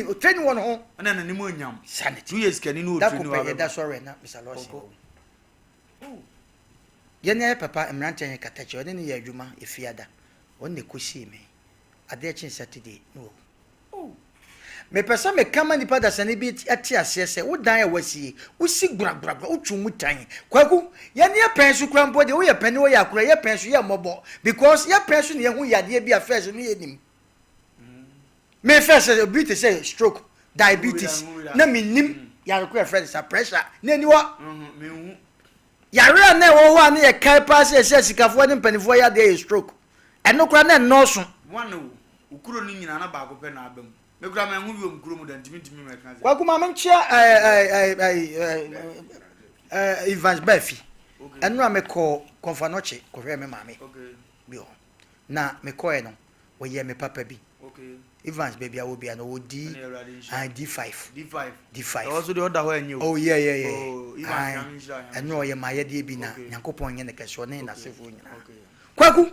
Training, o training wɔ ne ho. Ɛna n'anim onyam. Sanity. Woyɛ sikani na o Da ko training pɛ wɔ yɛda abɛba. sɔre na Mr. Lawson Ɔkɔ. wɔ mu. Yɛn yɛ papa mmeranteɛ yɛ katakyɛ, ɔne ne yɛ adwuma efiada. Ɔno na ɛkɔsii me. Adeɛ kyen Saturday na wawu. Mepɛ sɛ meka ma nipa dasani bi te aseɛ sɛ wo dan a wasie, wosi gbragbra, wotwe mu tan. Kwaku, yɛne yɛ pɛn so kora mpo deɛ, woyɛ pɛne, woyɛ akora, yɛ pɛn so yɛ mmɔbɔ because yɛ pɛn so ne yɛho yadeɛ bi a first no yɛnim. Me first obi te sɛ stroke, diabetes na menim yare kora yɛfrɛ no sa pressure na ani hɔ. Mehu. Yare a na ɛwɔ hɔ a ne yɛ kae paa sɛ ɛsɛ sikafoɔ ne mpanimfoɔ yadeɛ yɛ stroke. Ɛno koraa na ɛnnɔɔso. One o, wo kuro no nyinaa na baako pɛ na aba mu. Me kura manhu bi wɔ me kuro mu da, ntumi ntumi mɛka sɛ. Kwaku, maame, nkyia ɛɛ ɛɛ ɛɛ ɛɛ Evans Baafi. Ɛno a mekɔ Kɔmfo Anokye kɔhwɛ me maame bi wɔ hɔ. Na mekɔɛ no, wɔyɛ me papa bi. Evans, baabi a wɔ bia no, ɔwɔ D Ɛne Awurade nhyira. Ah, D5. D5. D5. Ɛwɔ so deɛ ɔda hɔ ɛnyɛ o. Oh yeah. Oh, Evans, Nyame nhyira, Nyame. Ɛno ɔyɛ mayɛdeɛ bi na Nyankopɔn nyɛ ne kɛse, ɔne n'asefoɔ nyinaa. Kwaku,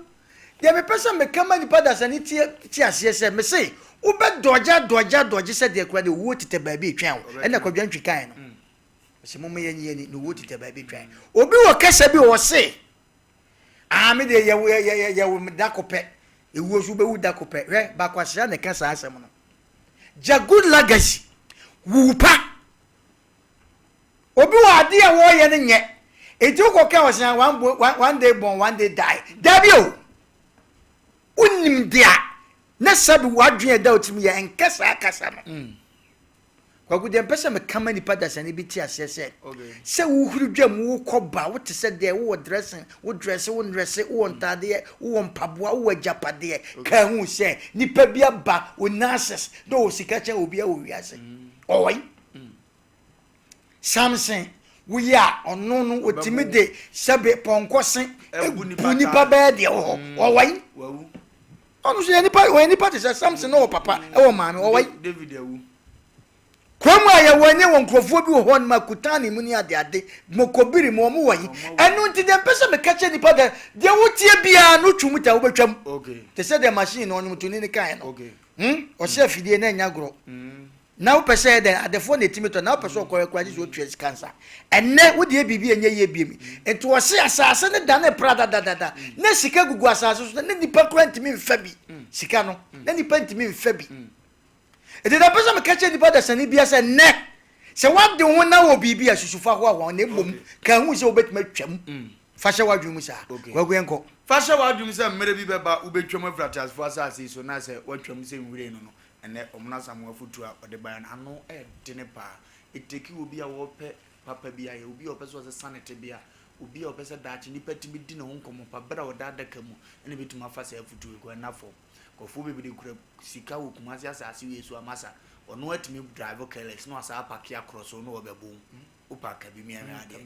deɛ mepɛ sɛ meka ma nipa dasani tie te aseɛ sɛ mese wobɛdɔgye adɔgye adɔgye sɛ deɛ kora deɛ owuo tetɛ baabi etwɛn wo. Ɛna Kwadwa Ntwi kae no, sɛ momma yɛnyi yɛni na owuo tetɛ baabi twɛn. Obi wɔ kasa bi wɔ se, ah, me deɛ yɛwo yɛ yɛwo da ko pɛ, ewuo so wobɛwu da ko pɛ. Hwɛ, baako ahyia na ɛka saa asɛm no. Gya good legacy, wuwu pa. Obi wɔ adeɛ a wɔreyɛ no nyɛ eti wokɔ ka ɔsɛn one day born, one day die. Dabi o, wonim deɛ na sɛbi wadwene ɛda otimi yɛ nka saa kasa no. Kwaku, deɛ mpɛ sɛ meka ma nipa dasani bi te aseɛ sɛ sɛ wohuri dwam, wokɔ ba, wote sɛ deɛ wowɔ dressing, wo dress, wo ndress, wowɔ ntaadeɛ, wowɔ mpaboa, wowɔ agyapadeɛ ka hu sɛ nipa bi aba o nurses na ɔwɔ sika kyɛn obi a wɔ wiase. Ɔwɔ yi Samson woyi a ɔno no otumi de sɛbe pɔnkɔ se ɛbu ebu nipa nipa taa. Bɛyɛ deɛ wɔ hɔ. Ɔwɔ yi Wawu. Ɔno nso yɛ nipa, ɔyɛ nipa te sɛ Samson na ɔwɔ papa, ɛwɔ maame. Ɔwɔ yi David awu. Kurom a yɛwɔ ani wɔ nkurɔfoɔ bi wɔ hɔ nom akutane mu ne adeade mokobiri mu ɔmo wɔ yi. Ɛno nti deɛ mpɛ sɛ meka kyerɛ nipa dɛ deɛ wotie biara no twu mu ta wobɛtwam te sɛ deɛ machine no ɔnwomtoni ne kae no. Ɔsɛ afidie na ɛnya gorɔ na wopɛ sɛ ɛdɛn adefoɔ na ɛtumi tɔ na wopɛ sɛ ɔkɔyɛ koraa gye sɛ ɔtua sika nsa. Ɛnnɛ wode yɛ biribi a ɛnyɛ yie biem. Nti wɔse asase no dane pradadadada na sika gugu asase so na nipa koraa ntumi mfa bi. Sika no na nipa ntumi mfa bi. Nti na pɛ sɛ meka kyerɛ nipa dasani bia sɛ nnɛ sɛ woade ho na wɔ biribi a susu fa hoahoa, na mmom ka hu sɛ wobɛtumi atwam. Fa hyɛ w'adwene mu saa. Kwaku, yɛnkɔ. Fa hyɛ w'adwene mu sɛ mmerɛ bi bɛba, wobɛtwam afiri ateasefoɔ asase yi so, na sɛ woatwam sɛ nhwiren no, ɛnɛ Ɔmena Asamoah afotuo a ɔde baeɛ no ano ɛdene paa. Ɛteki obi a wɔpɛ papa bi ayɛ, obi a ɔpɛ sɛ ɔsesa ne tebea, obi a ɔpɛ sɛ daakye nipa tumi di ne ho nkɔmmɔ pa berɛ a ɔda adaka mu ɛna bɛtumi afa saa afotuo yi kɔ ɛna fam. Nkurɔfoɔ bebree kura sika wɔ Kumasi asase wei so amasa ɔno atumi drive careless na wasa apark akorɔ so na ɔbɛbɔ wo wo park bi miahwɛ adeɛ.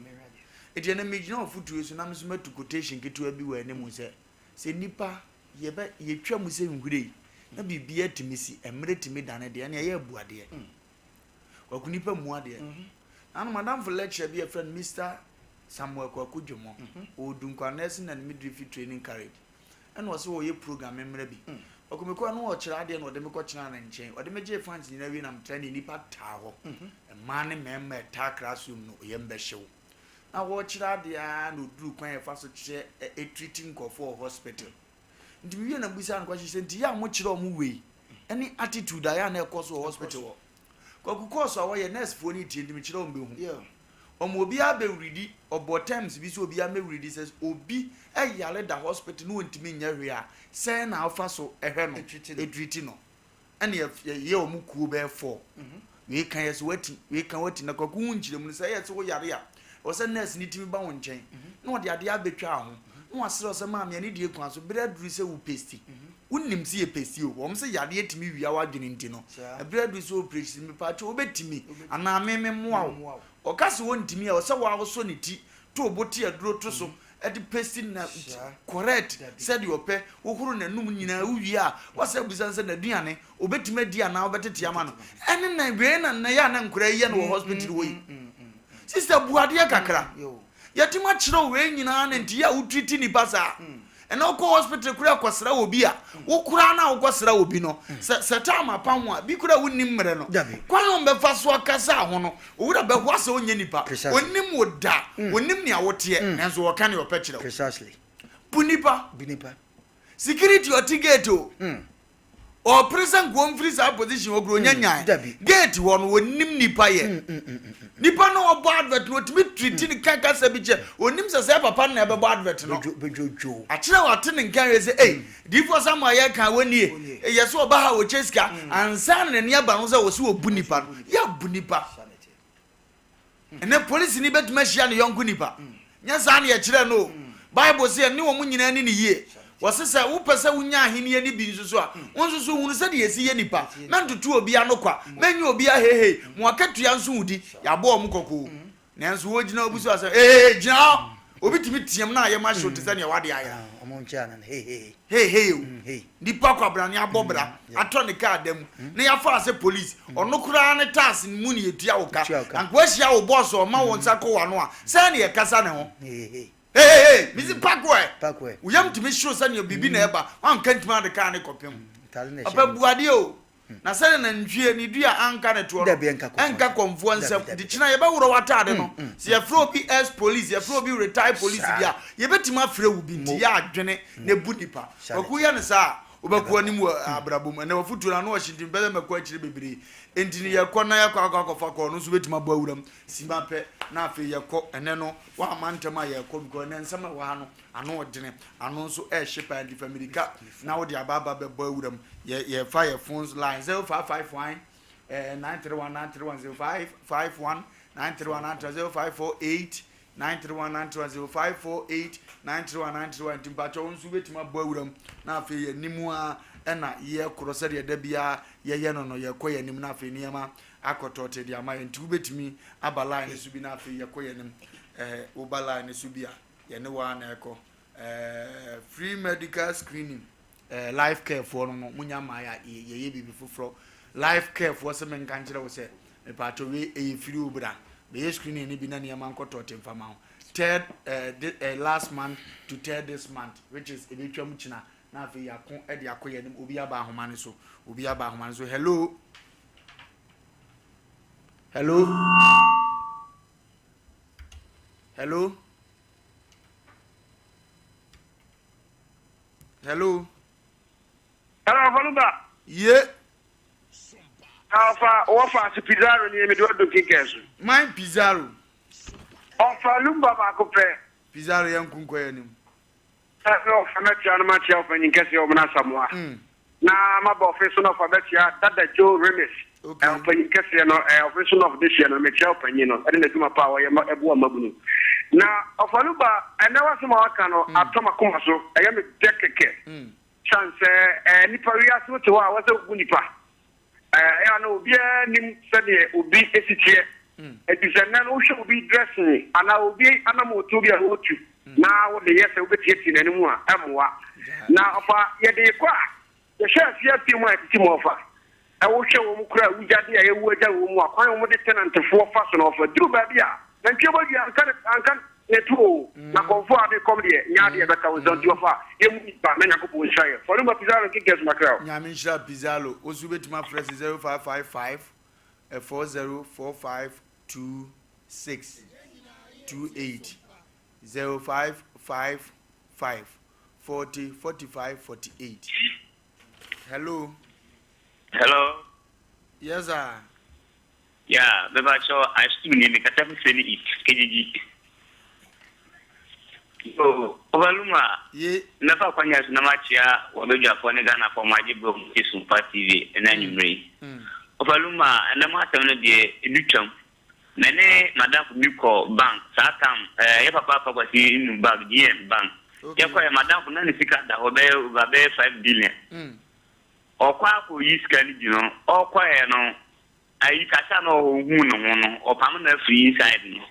Eti ɛnɛ megyina ɔfotuo yi so na me nso matu quotation ketewa bi wɔ anim sɛ nipa yɛbɛ yɛtwa mu sɛ nhwire na biribiara tumi si, mmerɛ tumi dane deɛ ɛne ɛyɛ abu adeɛ. Kwaku, nipa mu adeɛ nanu madamfo lecturer bi a yɛfrɛ no Mr Samuel Kwaku Dwomɔ, ɔwɔ Dunkwa Nursing and Midwifery Training College, ɛna ɔsɛ ɔyɛ program mmerɛ bi. Ɔkɔ mekɔ no ɔkyerɛ adeɛ na ɔde me kɔkyerɛ ne nkyɛn. Ɔde me gye fans nyinaa wie na metra ne nipa taa hɔ, mmaa ne mmarima ɛtaa classroom no ɔyɛ mbɛhyew na wɔkyerɛ adeɛ a na oduru kwan yɛfa so kyerɛ ɛtreat nkurɔfoɔ wɔ hospital. Nti mewie na bisa no question sɛ, nti yɛ a mokyerɛ ɔmo wei ɛne attitude a yɛ a na ɛkɔ so wɔ hospital hɔ? Kwaku, course a wɔyɛ nurse foɔ ne tie, nti mekyerɛ ɔmo bɛhu ɔmo obiara bɛwuridi. Ɔbɔ terms bi sɛ obiara mɛwuridi sɛ obi ɛyare da hospital na wɔntumi nyɛ hwee a, sɛn na afa so ɛhwɛ no, ɛtreat no. Ɛne yɛyɛ ɔmo kuo bɛyɛ four. Wei ka yɛ sɛ wati, wei ka wati. Na Kwaku, ho nkyerɛ mu no sɛ ɛyɛ sɛ woyare a, ɛwɔ sɛ nurse ne tumi ba wo nkyɛn na ɔde adeɛ abɛtwa ho na wasrɛ sɛ, maame, ani die kwan so berɛ aduru sɛ wo paste. Wonim sɛ yɛ paste o, wɔn sɛ yadeɛ tumi wia w'adwene, nti no ɛberɛ aduru sɛ operation, mepatwa wobɛtumi anaa me mmoa wo. Ɔka sɛ wɔntumi a, ɔsɛ wɔawosɔ ne ti to bo te aduro to so ɛde paste na correct sɛdeɛ ɔpɛ, wohoro n'anum nyinaa. Wowie a, wasa abusa sɛ n'aduane obɛtumi adi anaa wobɛtete ama no. Ɛne na wei na nnɛ yɛ a na nkora yi yɛ no wɔ hospital hɔ yi. Sister, bu adeɛ kakra. Yɛtumi akyerɛ wei nyinaa na nti yɛ a wotreat nipa saa. Ɛnɛ wokɔ hospital koraa kɔsra obi a, wo koraa no a wokɔsra obi no, sɛ sɛ time apa ho a, bi koraa wonnim mmerɛ no. Kwan a wɔbɛfa so akasa ho no, wo werɛ bɛho asɛ ɔnyɛ nipa. Ɔnnim wo da, ɔnnim nea woteɛ, nanso ɔka nea ɔpɛ kyerɛ wo. Bu nipa. Security ɔte gate o. Ɔpere sɛ nka ɔmfiri saa position hɔ kura ɔnya nyae. Gate hɔ no ɔnim nipa yɛ. Nipa no ɔbɔ advert no ɔtumi treat ne ka kasa bi kyɛ. Ɔnim sɛ sɛ papa no na ɛbɛbɔ advert no. Akyerɛ wate ne nka wie sɛ ei diifoɔ Samuel yɛ kan wɔnie. Yɛ sɛ ɔba ha ɔkyɛ sika. Ansa na n'ani aba no sɛ ɔsɛ ɔbu nipa no. Yɛ abu nipa. Ɛnnɛ, polisini betumi ahyia ne yɔnko nipa. Nyɛ saa na yɛkyerɛ no o. Bible se ɛne wɔn nyinaa nni no yie. Wɔse sɛ wopɛ sɛ wunya ahenni no bi nso so a, wo nso so hunu sɛdeɛ yɛsi yɛ nipa. Mɛntoto obi ano kwa. Mɛnyɛ obi aheihei. Mo akatua nso wo di. Yɛabɔ wɔn kɔkɔ o. Nanso wogyina obi so asɛ, Heihei, gyina hɔ! Obi tumi team na ayam ahyew te sɛ nea wade ayɛ. Heihei o. Nipa kwabrane abɔ bra, atɔ ne kaa da mu, na yɛafa sɛ police. Ɔno koraa ne tax mu na yɛtua wo ka. Na nka wahyia wo boss a ɔma wo nsa kɔ w'ano a, sɛn na yɛkasa ne ho? Heihei, mesi park ɛ! Wo yam tumi hyew sɛ nea biribi na ɛba, woanka ntumi ade kaa ne kɔpem. Papa bu adeɛ o. Na sɛdeɛ nantwie ne dua anka ne toɔ no, ɛnka kɔmfoɔ nsam. Nti kyena yɛbɛworɔ w'ataade no. Sɛ yɛfrɛ obi ex police, yɛfrɛ obi retired police bi a, yɛbɛtumi afrɛ wo bi. Nti yɛ adwene na bu nnipa. Kwaku yɛ no saa a, wobɛkɔ anim wɔ abrabɔ mu. Ɛnnɛ w'afotuo no ano ɔhye nti mempɛ sɛ mɛkɔ akyire bebree. Nti no yɛkɔ na yɛakɔ akɔ akɔfa kɔɔ no nso bɛtumi abɔ awura mu simma pɛ na afei yɛkɔ. Ɛnnɛ no woamma ntɛm a yɛkɔ because ɛnnɛ nsɛm a ɛwɔ ha no ano ɔdene, ano nso ɛhye paa nti fa mirika na wode aba aba bɛbɔ awura mu. Yɛ yɛfa yɛ phones line 0551 eh, 931 931 0551 931 931 0548 931 931 0548 931 931 nti mpakyɛ wo nso wobɛtumi abɔ awura mu na afei yɛnim a ɛna yɛkorɔ sɛdeɛ da biara yɛyɛ no no yɛkɔ yɛn anim na afei nneɛma akɔtɔte de ama yɛn nti wobɛtumi aba line no so bi na afei yɛkɔ yɛn anim eh, woba line no so bi a yɛne wo ara na ɛkɔ eh, free medical screening eh, life care foɔ no no munya mmaa yɛ yɛyɛ biribi foforɔ life care foɔ sɛ menka nkyerɛ wo sɛ mepatɔ wei ɛyɛ free wo bra bɛyɛ screening no bi na nneɛma nkɔtɔ te mfama ho third eh, this, eh, last month to third this month which is ebetwam kyina na afei yɛako de akɔ yɛn anim obi aba ahoma no so obi aba ahoma no so hello hello Hello? Hello? Hello, Faluba. Ye. Alfa, wɔfa ase Pizarro ni mede wadu kekɛ so. Man Pizarro. Ɔfa Lumba baako pɛ. Pizarro yɛn nko nkɔ yɛn anim. Sɛ ɔfa mɛkyea no makyea ɔpanyin kɛseɛ Ɔmena Asamoah na maba ɔfe so na ɔfa bɛkyea Dada Joe Remis ɔpanyin kɛseɛ no ɔfe so North dehyeɛ no mekyea ɔpanyin no ɛne n'adwuma pa a ɔyɛ ma ɛboa mmabunu na ɔfa no ba ɛnɛ w'asɛm a waka no atɔ m'akoma so ɛyɛ me dɛ kɛkɛ sane sɛ nipa wiase wote hɔ a wɔsɛ wobu nipa Ɛyɛ a na obiara nnim sɛdeɛ obi si teɛ. Enti sɛ nnɛ no wohwɛ obi dressing anaa obi anammɔntuo bi a ɔretu na wode yɛ sɛ wobɛtiatia n'anim a, ɛmmoa. Na ɔfa yɛde rekɔ a, yɛhwɛ afie afie mu a ɛtete mu ɔfa. Wohwɛ wɔn kura awugyadeɛ a yɛawu agya wɔn mu a, kwan a wɔde tenantfoɔ fa so no ɔfa. Duru baabi a, nantwie bɔ dua anka ne anka ne to o. Na kɔmfoɔ a ade kɔm deɛ, nyɛ adeɛ ɛbɛka wo nsa nti ɔfa yɛmmu nipa na Nyankopɔn nhyira yɛn. Fa Lumba Pizarro nkenkɛn so makra o. Nyame nhyira Pizarro. Wo nso wobɛtumi afrɛ se 0555 40 45 26 28 0555 40 45 48. Hello. Hello. Yes sir. Yeah, mepakyɛw Ashtu nie, me kasa fi Sene East, Kejiji. Yo, Ovaluma, Ye. mɛfa akwanya so na makyea w'abadwafoɔ ne Ghanafoɔ a wɔagye berɛ a wɔtie Sompa TV ɛnɛ anwummerɛ yi. Ovaluma, ɛnɛ mo asɛm no deɛ, ɛdu twam. Me ne m'adamfo bi kɔ bank, saa tam, eh, yɛ papa Afa Kwasi Nnu bank, GN bank. Okay. Yɛkɔɛ, m'adamfo na ne sika da hɔ bɛyɛ over bɛyɛ 5 billion. Ɔkɔ akɔyi sika no bi no, ɔkɔɛ no, Ayi kasa na ɔwɔ hɔ ohuu ne ho no, ɔpam no afiri inside no.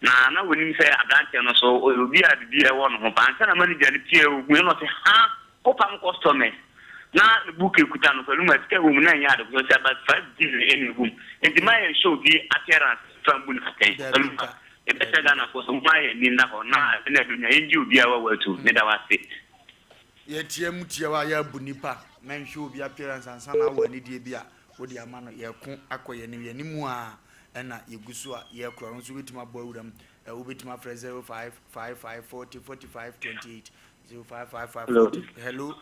Na na wɔnim sɛ aberanteɛ no so ɔyɛ obi a biribi ɛwɔ ne ho paa. Ansa na manager no pue ohui no na ɔse ha wopam customers. Na ne book ekuta no Faluma sika ɛwɔ mu na ɛnyɛ ade koraa ɔse about 5 billion ɛna ɛwɔ mu. Nti ma yɛn show bi appearance fa mbu no atɛn. Dabi Faluma da. yɛbɛsrɛ Dabi da. Ghanafoɔ sɛ momma yɛn ani nna hɔ na ɛna ɛbɛnya yɛngye obiara wawu atum. Meda wo ase. Yɛteɛ mu tia wo a yɛabu nipa. Mɛnhwɛ obi appearance ansa na awɔ anidie bi a wode ama no. Yɛko akɔ yɛn anim, yɛn anim a ɛna yɛgu so a yɛkorɔ. Wo nso wobɛtumi abɔ awura mu. Wobɛtumi afrɛ 0555 40 45 28 0555 40. Hello.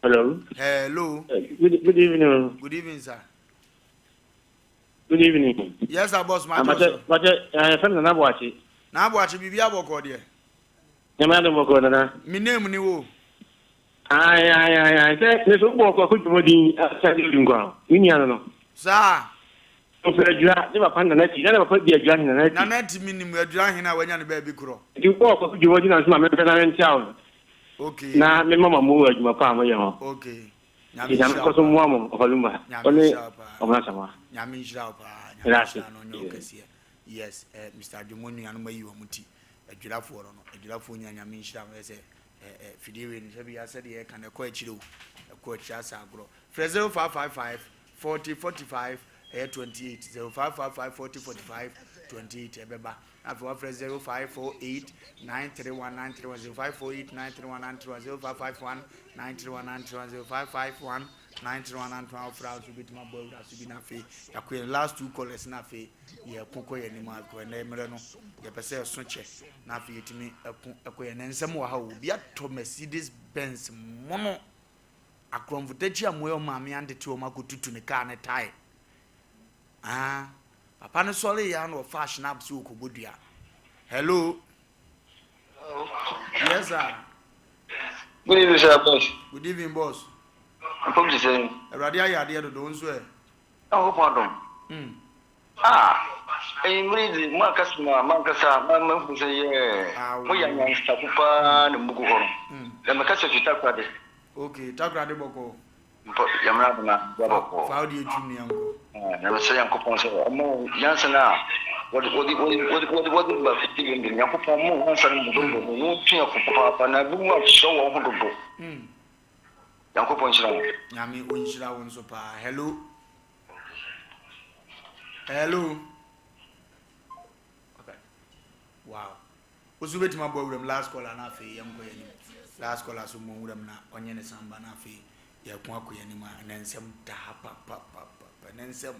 Hello. Hello. Good evening. Good evening, sir. Good evening. Yes, sir, boss. My boss. But friend Nana Boachi. Na Boachi bibi abɔkɔ deɛ. Nyame adom bɔkɔ nana. Me name ni wo. Ayi ayi ayi ayi sɛ ne so bɔ kɔ dwuma din asa de nkwa. Me nua no no. Saa. Ɔfɛ adwira ne papa nana ti na ne papa di adwira nana ti. Nana ti mi nim adwira hene a wanya ne baabi korɔ. Nti bɔ kɔ dwuma din na nso ma mepɛ na mentia wo. Okay. Na me mama mo wɔ adwuma pa a moyɛ ho. Okay. Nyame nhyira wo paa. Mo ɔfalumba. Nyame nhyira wo paa. Ɔmena sama. Nyame nhyira wo paa. Nyame nhyira no ɔnyɛ wo kɛseɛ. Yes, eh, Mr. Adwomo nuanom ayi wɔn ti. Adwirafoɔ no no, adwirafoɔ nyina Nyame nhyira mo. Ɛsɛ eh, eh, fidie wei no sɛ bia sɛdeɛ yɛka no ɛkɔ akyire o. Ɛkɔ akyire asa agorɔ. Frɛ 0555 40 45 ɛyɛ 28 0555 40 45 28 ɛbɛba. Afei wafrɛ 0548 931 931 0548 931 931 0551 931 931 0551 931 931 wofrɛ a nso wobɛtumi abɔ awura so bi na afei yɛakɔ yɛn last two callers na afei yɛko kɔ yɛn anim akɔ ɛnɛ mmerɛ no yɛpɛ sɛ ɛso kyɛ na afei yɛtumi ɛko ɛkɔ yɛn nsɛm wɔ ha o. Obi atɔ Mercedes Benz mono akorɔmfotakyi a moyɛ ɔmaame andete wɔn akɔtutu ne kaa ne tae. Ah, papa no sɔre yɛ na ɔfa Schnapp sɛ ɔkɔbɔ dua. Hello. Hello. Yes, sir. Good evening, sir, boss. Good evening, boss. Mpom te sɛ. Awurade ayɛ adeɛ dodo nso ɛ. Nyankopɔn adom. Ah, enyimire dze mo ankasa ma mankasa ma mahu sɛ yɛ mo yɛ anyansafo paa na mugu hɔ no. Na mekasa fi Takoradi. Okay, Takoradi bɔkɔ. Mpo Nyame adom a bia bɔkɔɔ. Fa wo deɛ twim ne yɛnkɔ. Na mesrɛ Nyankopɔn sɛ ɔmma wo nyansa no a wɔde wɔde wɔde wɔde wɔde ba fiti yɛn de Nyankopɔn mma wo nyansa no mu dodo na wɔntwe yɛn fo papaapa na ebinom ahyɛ wɔn ho dodo. Nyankopɔn nhyira wo. Nyame ɔnhyira wo nso paa. Hello. Hello. Okay. Wow. Wo so wobɛtumi abɔ awuram last caller na afei yɛnkɔ yɛn anim. Last caller so mmɔ nwuram na ɔnyɛ ne samba na afei yɛko akɔ yɛn anim a ɛnɛ nsɛm daa papapapa ɛnɛ nsɛm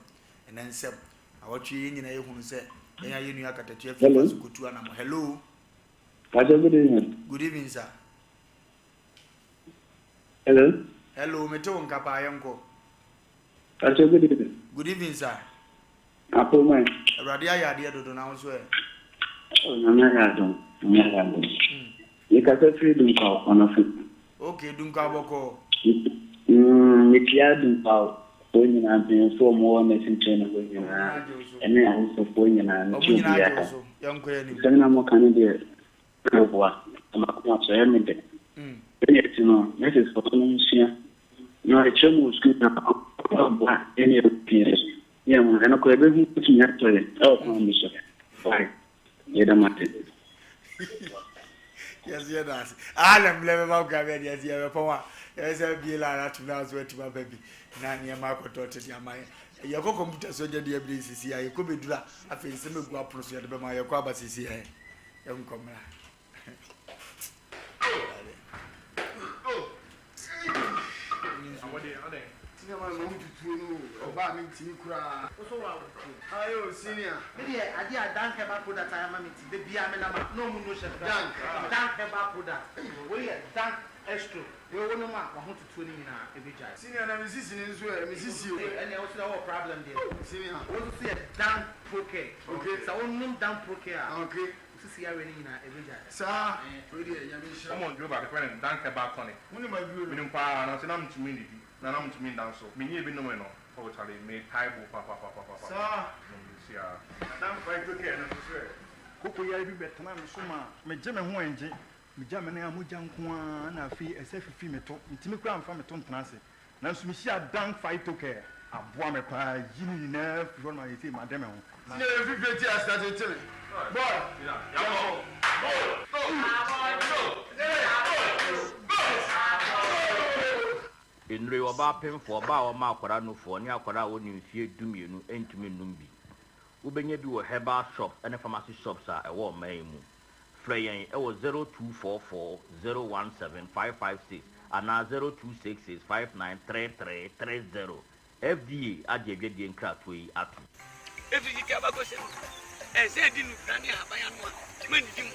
ɛnɛ nsɛm awɔtwe yɛn nyinaa yɛhunu sɛ yɛn a yɛn nua akatatua fi fa so kɔtu anamɔ. Hello. Pastor, good evening. Good evening, sir. Hello. Hello, mete wo nka paa yɛnkɔ. Pastor, good evening. Good evening, sir. Apomai. Awurade ayɛ adeɛ dodo na wo nso ɛ. Oh, Nyame ayɛ adom. Nyame ayɛ adom. Mekasa firi Dunkwa Ɔnɔfo. Okay, Dunkwa bɔkɔɔ. Mekyia Dunkwa foɔ nyinaa, mpanyinfoɔ a wɔwɔ nursing training hɔ nyinaa, ɛne awosofoɔ nyinaa, Ɔmo mekyia nyinaa gye wo obiara. so. Yɛnkɔ yɛn anim. Nsɛm na moka no deɛ, ɛboa. Makoma so ɛyɛ me dɛ. Sɛnea ɛte no, nurses foɔ no nsua na ɛkyerɛ mu wɔ sukuu na ɔboa ɛne ɛwɔ fie so. Yɛ ho ɛno koraa ɛbɛhu atumi atɔ yɛ ɛwɔ kwan bi so. Why? Yɛda mo ase. Yɛsɛ yɛda ase. Ah, na mmerɛ bɛma wo kra bɛde yɛsɛ yɛbɛpɔn a yɛsɛ bie la atom na so atumi aba bi na nneɛma akɔtɔ te de ama yɛ. Yɛkɔ kɔmputa so gya deɛ bere sisi a yɛkɔ bɛduru a afei nsɛm egu apono so yɛde bɛma yɛkɔ aba sisi ɛ yɛnkɔ mmra. Me deɛ adeɛ a Dank herbal product ayɛ ama me nti da biara me nam a na ɔmo no hyɛ me Dank Dank herbal product wei yɛ Dank Estro wei wo nom a w'ahotutuo no nyinaa ɛbɛgyae. Senior na me sisi no nso ɛ me sisi o. Ɛnneɛ wo nso deɛ wowɔ problem deɛ. Senior. Wei nso so yɛ Dank Pro Care. Okay. Sɛ wo nom Dank Pro Care a. Okay. Wo sisi yareɛ no nyinaa ɛbɛgyae. Saa wei deɛ Nyame nhyira wo. Wɔn duro baako yɛfrɛ no Dank Herbal Tonic. Wonim aduro no? Menim paa nanso na mentumi nnidi na na mentumi nda nso. Menyɛɛ bi nomee no oh charlie metae bo papapapapapa Saa. nom bi siaa. Dank Phyto Care no nso so ɛ? Koko yare bi bɛtenaa me so maa megye me ho ɛngye. Megya me nan a mogya nko ara na afei ɛsɛ fifi me to. Mentumi koraa mfa me to ntena ase. Nanso mehyiaa Dank Phyto Care. Aboa me paa yi ne nyinaa firi hɔ no ma seesei made me ho. Na. Senior yɛ fifire ti ase atete me boy yɛnkɔ. Nnuro yi, ɔbaa pemfoɔ, ɔbaa a ɔma akwadaa nufoɔ, ne akwadaa a ɔnni mfeɛ dumienu ntumi nnom bi. Wobɛnya bi wɔ herbal shops ne pharmacy shops a ɛwɔ ɔman yi mu. Frɛ yɛn wɔ 0244 017 556 anaa 0266 5933 30. FDA agye adwadie nkratoɔ yi atom. Ɛfiri tete abakɔsɛm mu, ɛsɛ ɛdi nnubena ne ahaban ano a mannidi mu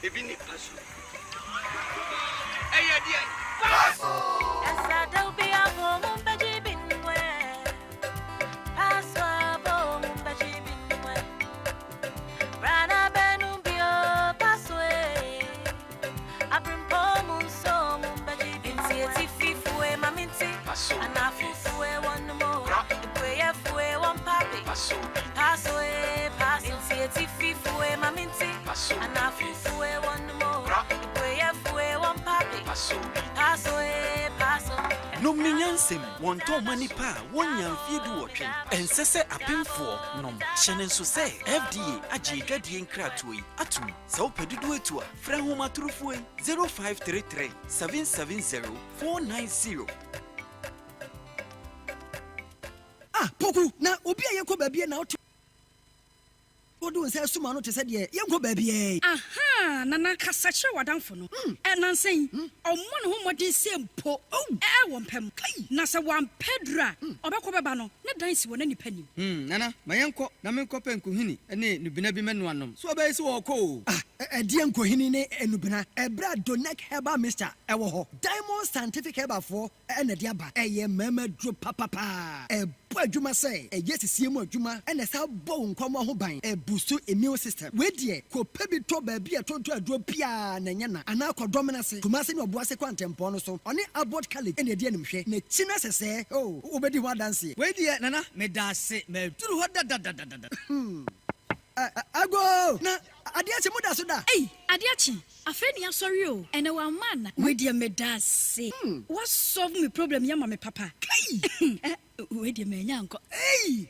ebi ne paso. Ɛyɛ deɛn? Paso! Nom ne nyansam, wɔntɔn mma nnipa a wɔnnya mfeɛ duwɔtwe. Ɛnsɛ sɛ apemfoɔ nom. Hyɛ no nso sɛ FDA agye adwadie nkratoɔ yi atom. Sɛ wopɛ dodoɔ atu a, frɛ ahomatorofoɔ yi, 0533 770 490. Ah Poku, na obi a yɛnkɔ baabiara na wote wode wo nsa asum ano te sɛ deɛ yɛnkɔ baabiara yi. Ahaa, Nana, kasa kyerɛ w'adamfo no. Ɛ, nnansa yi, ɔmmɔ ne ho mmɔden sɛ mpo ɛ, wɔ mpa mu. Na sɛ wampɛ aduru a, ɔbɛkɔ bɛba no, ne dan si wɔ na nnipa nnim. Hmm, Nana, ma yɛnkɔ na menkɔpɛ nkohini ne nnubena bi mmɛnoa nnom. So ɔbɛyɛ sɛ ɔrekɔ oo? Ah, ɛdeɛn nkohini ne nnubena? Ɛberɛ a Donec Herbal Mixture wɔ hɔ. Diamond Scientific Herbal foɔ na ɛde aba. Ɛyɛ mmarima aduro papapaa. Ɛbɔ adwuma sɛ ɛyɛ sisie mu adwuma na ɛsan bɔ wo nkwammoa ho ban. Ɛbusu immune system. Wei deɛ kɔ pɛ bi tɔ baabi a yɛtontɔn aduro biara na ɛnyɛ na. Anaa kɔ Dɔmena ase, Kumase ne Ɔboase kwantempɔn no so. Ɔne Abbot College na ɛdi animhwɛ. N'akyi no sɛsɛɛ oh, wobɛdi ho adanseɛ. Wei deɛ Nana medaase maduru hɔ dadadadada. Hmm. Agoo! Na adeɛ akye mo da so da? Ei adeɛ akye afei na yasɔre o ɛnɛ wamma ana. Wei deɛ medaase wa solve me problem yi ama me papa Kai! Eh wei deɛ manya ankɔ. Ei!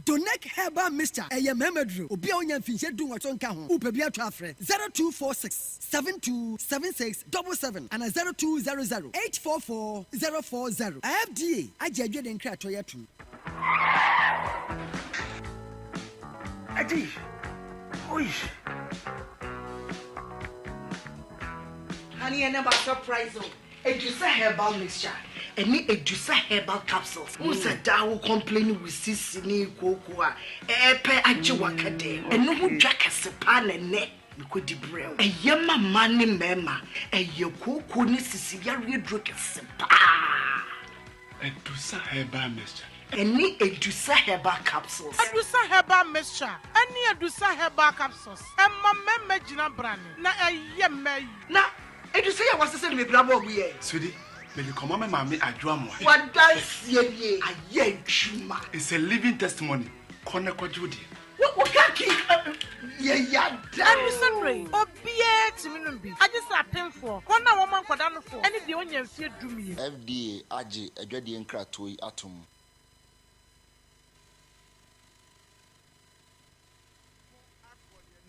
Donec Herbal Mixture ɛyɛ mmarima duro. Obi a ɔnya mfinhyia dunwɔtwe nka ho, wopɛ bi atɔ a frɛ 0246 72 76 77 anaa 0200 844 040. FDA agye adwene nkratoɔ yi atum. Adi, oi. Honey, ɛnɛ ma surprise o. Edusa herbal mixture ɛne Edusa herbal capsules. Wohu sɛ daa wo complain wo sisi ne kooko a ɛɛpɛ agye waka dɛm. Ɛno ho dwa kɛse paa na ɛnɛ mekɔdi brɛ wo. Ɛyɛ ma mmaa ne mmarima. Ɛyɛ kooko ne sisi yareɛ duro kɛse paa. Adusa Herbal Mixture. Ɛne Adusa Herbal Capsules. Adusa Herbal Mixture ɛne Adusa Herbal Capsules ɛma mmarima gyina brane na ɛyɛ mmaa yi. Na Adusa yi a wɔasesa no mebira bɔɔ mu yɛ. Sweetie, mede kɔma me maame Adwo Amoah. W'adanseɛ nie, ayɛ adwuma. It's a living testimony, kɔ na kɔgye wo deɛ. Wo wo kaki yɛ ya da. Ɛno sɛ obiara tumi nom bi, agye sɛ apemfoɔ, wɔn a wɔma nkwadaa nofoɔ, ne deɛ ɔnnya mfeɛ dumien. FDA agye adwadie nkratoɔ yi atom.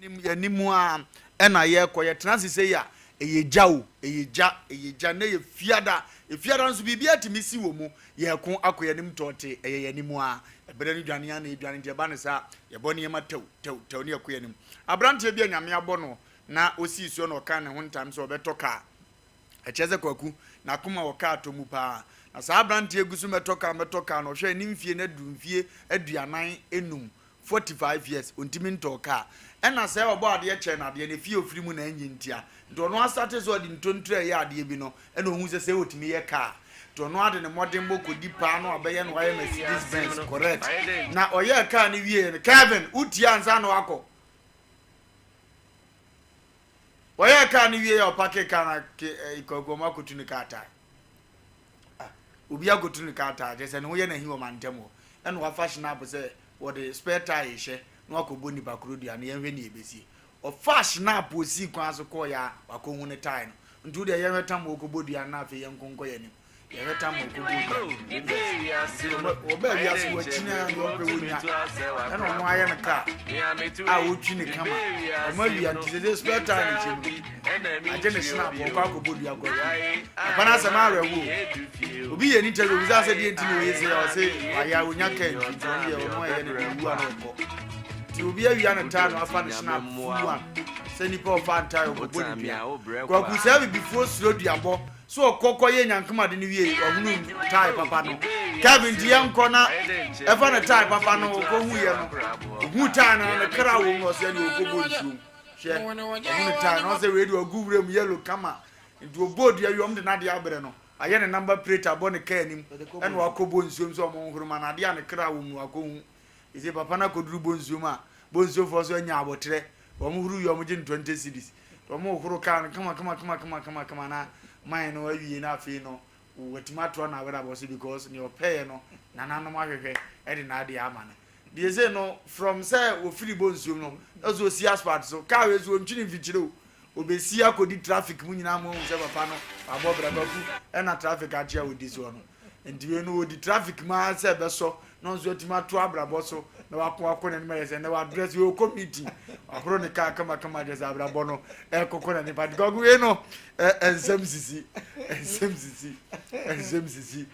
Yɛn anim ara na yɛrekɔ. Yɛtena ase sei a, ɛyɛ gya o, ɛyɛ gya, ɛyɛ gya. Nnɛ yɛ fiada. Efiada nso biribiara tumi si wɔ mu. Yɛreko akɔ yɛn anim tɔɔte, ɛyɛ yɛn anim ara. Ɛberɛ no dwane ara na ɛdwane nti ɛba no saa a, yɛbɔ nneɛma tɛw, tɛw, tɛw na yɛkɔ yɛn anim. Aberanteɛ bi a Nyame abɔ no na ɔsii soɔ na ɔkaa ne ho ntam sɛ ɔbɛtɔ kaa. Ɛkyerɛ sɛ Kwaku, n'akoma wɔ kaa tɔ mu paa. Na saa aberanteɛ gu so mɛtɔ kaa, mɛtɔ kaa no, ɔhwɛɛ ne mfie no aduru mfie aduanan enum. 45 years ontimi ntɔɔ car ɛna sɛɛ ɔbɔ adeɛ kyɛɛ no adeɛ no efie a ofiri mu na ɛnyɛ ntia nti ɔno asate sɛ ɔde ntontire ɛyɛ adeɛ bi no ɛna ohuu sɛ sɛɛ otumi yɛ car nti ɔno ade ne mmɔdenbɔ kɔdi paa na wabɛyɛ na wayɛ Mercedes Benz correct na ɔyɛɛ car no wieɛ no Kevin wotie ansa na wakɔ ɔyɛɛ car no wieɛ a ɔpake car no ke kwaku ɔmo akɔtu ne car tae Ah, obi akotu ne car tire, kyerɛ sɛ ne ho yɛ no ahi wɔ mantam hɔ, ɛna wafa schnapp sɛ wɔde spare tire rehyɛ na wakɔbɔ nipa koro dua no, yɛnhwɛ nea ɛbɛsie. Ɔfaa schnapp ɔsii kwan so kɔeɛ a, wakɔhu ne tire no. Nti wo deɛ yɛnhwɛ tam a ɔkɔbɔ dua no na afei yɛnko nkɔ yɛn anim. Yɛhwɛ tam a ɔkɔbɔ dua no. Wɔbaa wiase wɔakyini a deɛ ɔmpɛ wɔnya. Ɛna ɔno ayɛ no car a ɔtwi ne kama. Ɔma wia nti sɛ sɛ spare tire no hyɛ mu no. agye ne hyena ɔkɔ akɔbɔ dua kɔ papa no asɛm awerɛho obi yɛ ne interview obisa sɛ deɛ nti na ɔyɛ sɛ ɔse wayɛ a ɔnya ka nti nti ɔno deɛ ɔno ɛyɛ ne deɛ ɔwu a na ɔkɔ. Nti obi awia ne tae na wafa ne snap full one sɛ nipa ɔfa ntae ɔkɔbɔ ne dua. Kwaku saa bibifoɔ suro duabɔ so ɔkɔ kɔ yɛ nyankomade no wie ɔhunu tae papa no. Kevin nti yɛnkɔ na ɛfa ne tae papa no ɔkɔ hu yɛ no. Ɔhu tae no ne kra wɔ mu na ɔsɛ ne ɔkɔbɔ nsuom. Hwɛ ɔhunu tae no ɔsɛ wei de ɔgu wura mu yellow kama nti ɔbɔ dua wie ɔmo de n'adeɛ abrɛ no. Ayɛ ne number plate abɔ ne kaa anim ɛna wakɔbɔ nsuom sɛ ɔmo nhoro ma no adeɛ a ne kra wɔ mu no wakɔhu. Ɛsei papa no akɔduru Bonsuo mu a, Bonsuofoɔ nso anya aboterɛ, wɔn horo wie a wɔgye no 20 cedis. Nti wɔn horo kaa no kama kama kama kama kama kama na man no awie na afei no watumi atoa n'abrabɔ so because nea ɔpɛeɛ no nananom ahwehwɛ de n'adeɛ ama no. Deɛ sei no from sɛ wɔfiri Bonsuo mu no na sɛ ɔsi asphalt so, kaa wei so ɔntwiri mfikyire o, ɔbɛsi akɔdi traffic mu nyinaa ma wahu sɛ papa no wabɔ bra kwaku ɛna traffic akye a ɔdi soɔ no. Nti wei no ɔdi traffic mu ara sɛ ɛbɛsɔ na ɔno nso atumi ato abrabɔ so na wako akɔ n'anim ayɛ sɛ ɛnɛ wadrɛs wei ɔkɔ meeting wahoro ne kaa kamakama kyerɛ sɛ abrabɔ no ɛkɔkɔ n'anim pati kɔkɔ wei no nsɛm sisi nsɛm sisi nsɛm sisi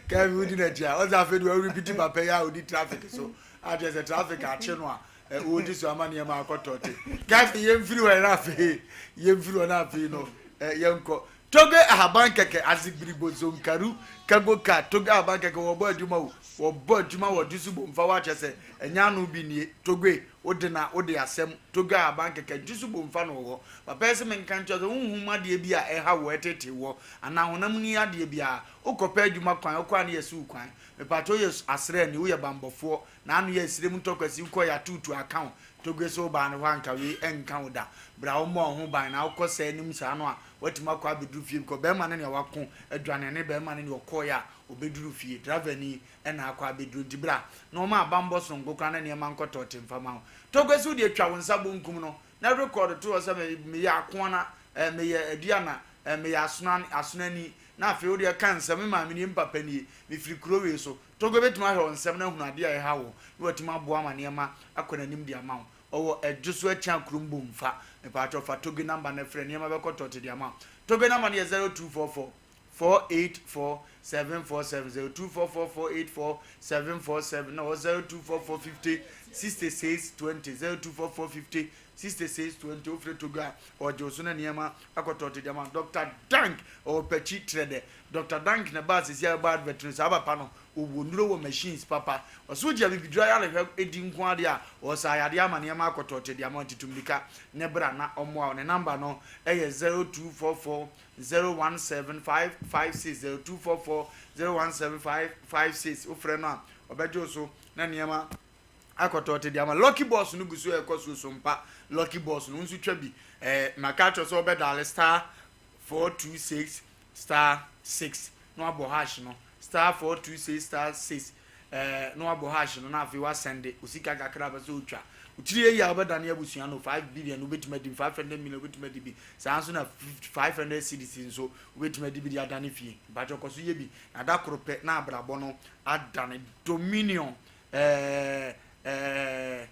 kɛmi wodi n'akyi a ɔsɛ afei de ɔrepiti papa yi a ɔdi traffic so akyerɛ sɛ traffic akye no a ɔredi so ama nneɛma akɔtɔ te kɛmi yɛmfiri hɔ na afei yɛmfiri hɔ na afei no yɛnkɔ Toge ahaban kɛkɛ azigbiribo zonkaru kago ka toge ahaban kɛkɛ wɔbɔ adwuma o wɔbɔ adwuma wɔ dusu bomfa wa kyɛsɛ ɛnyɛ ano bi nie toge wode na wode asɛm toge ahaban kɛkɛ dusu bomfa na wɔwɔ papa yi se menka nkyerɛ sɛ honhom adeɛ bi a ɛha wo ɛtete wɔ anaa honam ni adeɛ bi a wokɔ pɛ adwuma kwan wokɔ a ne yɛsi wo kwan mepakyɛ woyɛ asrani woyɛ bambɔfoɔ na ano yɛ asire mu ntɔkwasi wokɔ yɛ atuutu aka wo toge so wobaa ne hɔ anka wei ɛnka wo da bra wommɔ wo ho ban na wokɔ saa anim saa no a Watumi akɔ abɛduru fie because bɛrima no nea wako adwane ne bɛrima no nea ɔkɔeɛ a ɔbɛduru fie. Driver ni na akɔ abɛduru nti bra na ɔma abanbɔ sononko koraa na nneɛma nkɔ tɔɔte mfa ma wo. Togbe so wodeɛ twa wo nsa bonkum no na record to hɔ sɛ me meyɛ akoana eh, meyɛ aduana eh, meyɛ asona asonani na afei wodeɛ ka nsɛm me maame nie me papa nie mefiri kuro wei so. Togbe bɛtumi ahwɛ wo nsɛm na ahunu adeɛ a ɛha wo na watumi aboa ma nneɛma akɔ n'anim de ama wo. Ɔwɔ ɛdwo so akyia kurom bomfa. Mepaakyɛw fa Toge number no frɛ nneɛma bɛkɔ tɔte de ama wo. Toge number no yɛ 0244 484 747 0244 484 747 na ɔwɔ 0244 50 66 20 0244 50 66 20 wofrɛ Toge a ɔgye wo so na nneɛma akɔ tɔte de ama wo. Dr. Dank ɔwɔ Pakyi Trɛdɛ. Dr. Dank na ɛbaa sisi a ɛbɔ advert no saa papa no Ɔwɔ nnuro wɔ machines papa. Ɔse wogye abibiduro ayarehwɛ di nko ara deɛ a, ɔsa yadeɛ ama nneɛma akɔ tɔɔte de ama wo nti tu mmirika ne bra na ɔmmoa wo. Ne number no yɛ 0244 017 556, 0244 017 556. Wofrɛ no a, ɔbɛgye wo so na nneɛma akɔ tɔɔte de ama. Lucky boss no gu so ɛrekɔ so sompa. Lucky boss no, wo nso twa bi. Ɛɛ, maka akyerɛ wo sɛ wobɛdaale star 426 star 6 na wabɔ hash no star 426 star 6 ɛɛ na wabɔ hash no na afei wasɛnde osika kakra bɛ sɛ otwa otiri eyi a wobɛdane abusua no 5 billion wobɛtumi adi 500 million wobɛtumi adi bi saa nso na 500 cedis nso wobɛtumi adi bi de adane fie mpakyɛ kɔ so yɛ bi na da koro pɛ na abrabɔ no adane dominion ɛɛ ɛɛ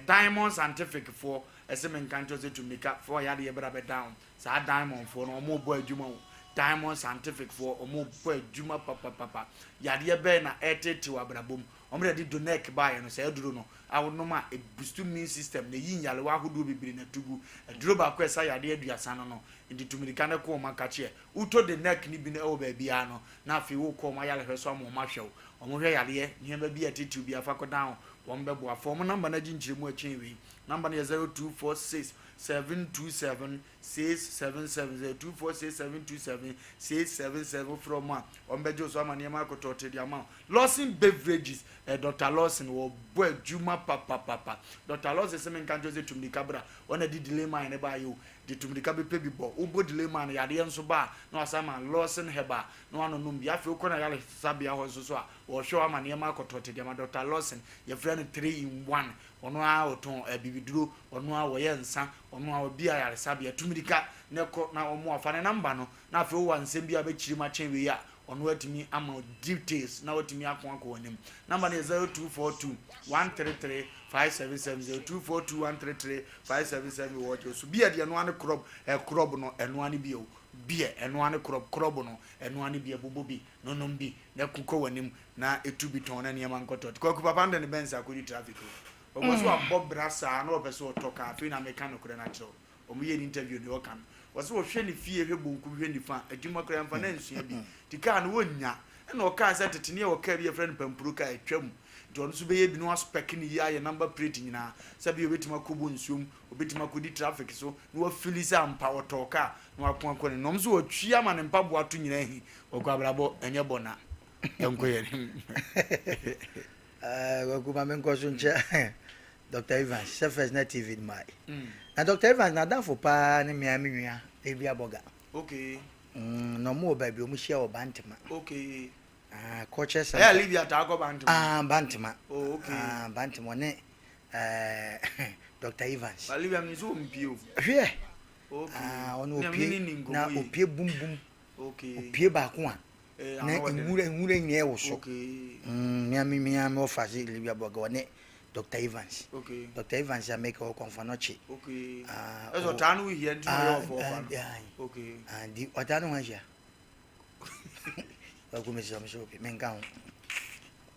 Diamond scientific foɔ ɛse me nka nkyerɛ sɛ tu mirika foɔ yadeɛ bra bɛ down saa diamond foɔ no ɔmo bɔ adwuma o diamond scientific foɔ ɔmo bɔ adwuma papapapa yadeɛ bɛɛ na ɛtetew abrabɔ mu ɔmo de de donec baayɛ no saa aduro no a wonom a ɛbustu immune system na ɛyi nyarewa ahodoɔ bebree na tugu aduro baako ɛsa yadeɛ aduasa no no nti tu mirika no kɔ ɔmo akakyeɛ wotɔ donec no bi no ɛwɔ baabiara no na afei wokɔ ɔmo ayarehwɛ so ama ɔmo ahwɛ wo ɔmo hwɛ yadeɛ nneɛma bi a ɛtetew bi afa kɔ down Wɔn bɛboa. Fa wɔn number no agye nkyerɛmu a ɛkyɛn wei. Number no yɛ 0246 727 677, 0246 727 677. Wofrɛ wɔn a, wɔn bɛgye wo so ama nneɛma akɔtɔɔtee de ama wo. Lawson Beverages, eh, Dr. Lawson, wɔbɔ adwuma papapapa. Dr. Lawson sɛ menka nkyerɛ sɛ tumirika bra. Wɔn na de delay man no baayɛ o. De tumirika bɛpɛ bi bɔ. Wobɔ delay man no, yadeɛ nso ba a, na wasan ma Lawson Herbal na wanonom bi. Afei wokɔ n'ayaresabea hɔ nso so a, Wɔhwɛ wo ama nneɛma akɔ tɔte de ama Doctor Lawson, yɛfrɛ no three in one, ɔno ara ɔtɔn abibiduro, ɔno ara ɔyɛ nsa, ɔno ara ɔbi ayaresabea, tu mirika na kɔ na ɔmmoa, fa ne number no na afei wowɔ nsɛm bi a bɛkyiri mu akyɛn wei a, ɔno atumi ama wo details na watumi ako akɔ w'anim. Number no yɛ 0242 133 577, 0242 133 577 wɔ ɔgye so. Bi a deɛ ɛno ara ne krɔb, ɛkrɔb no ɛno ara ne bi o. Beer, ɛno ara ne krɔb, krɔb no, ɛno ara ne beer, bobɔ bi, nonom bi, na ku kɔ w'anim, na tu bi tɔn na nneɛma nkɔtɔ. Kwaku papa no de ne Benz akɔdi traffic o. Ɔkɔ so abɔ bra saa na ɔpɛ sɛ ɔtɔ car, afei na meka nokorɛ no akyerɛ wo. Wɔyɛɛ no interview deɛ ɔka no, ɔse ɔhwɛ ne fie hwɛ bonkum hwɛ nifa a, adwuma koraa yɛmfa no ansua bi, nti car no ɔnnya. Ɛna ɔkaa sɛ tete ne yɛwɔ car bi a yɛfrɛ no pampuro car, atwam, nti ɔno nso bɛyɛ bi na waspɛke no yie ayɛ number plate nyinaa, sɛdeɛ ɔbɛtumi akɔbɔ nsuom, Obetumi akodi traffic so na wafili sɛ ampa ɔtɔɔ kaa na wako akɔ ne nom so watwi ama ne mpaboa to nyinaa ahi. Kwaku abrabɔ ɛnyɛ bɔ na yɛnkɔ yɛn anim. Eh, Kwaku ma menkɔ so nkyɛ Dr. Evans sɛ first na TV no mae. Na Dr. Evans n'adamfo paa ne mea me nua Evia Boga. Okay. Mm, na ɔmo wɔ baabi ɔmo hyia wɔ Bantama. Okay. Ah, culture center. Ɛyɛ Olivia taa kɔ Bantama. Ah, Bantama. Oh, okay. Ah, Bantama ɔne eh, Dr. Evans. Olivia mi nso mpie o. Hwɛ. Okay. Ah, ɔno opie na opie bum bum. Okay. Opie baako a. Eh, na nwura nwura nyinaa wɔ so. Okay. Mm, mea me mea me ɔfa se Olivia Boga ɔne Dr. Evans. Okay. Dr. Evans a meka wɔ kɔnfa no kye. Okay. Ah, ɛsɛ ɔtaa no hia nti na ɔyɛ ɔfɔ ɔfa no. Okay. Ah, di ɔtaa no ho ahyia. Kwaku mesrɛ me sɛ obi menka ho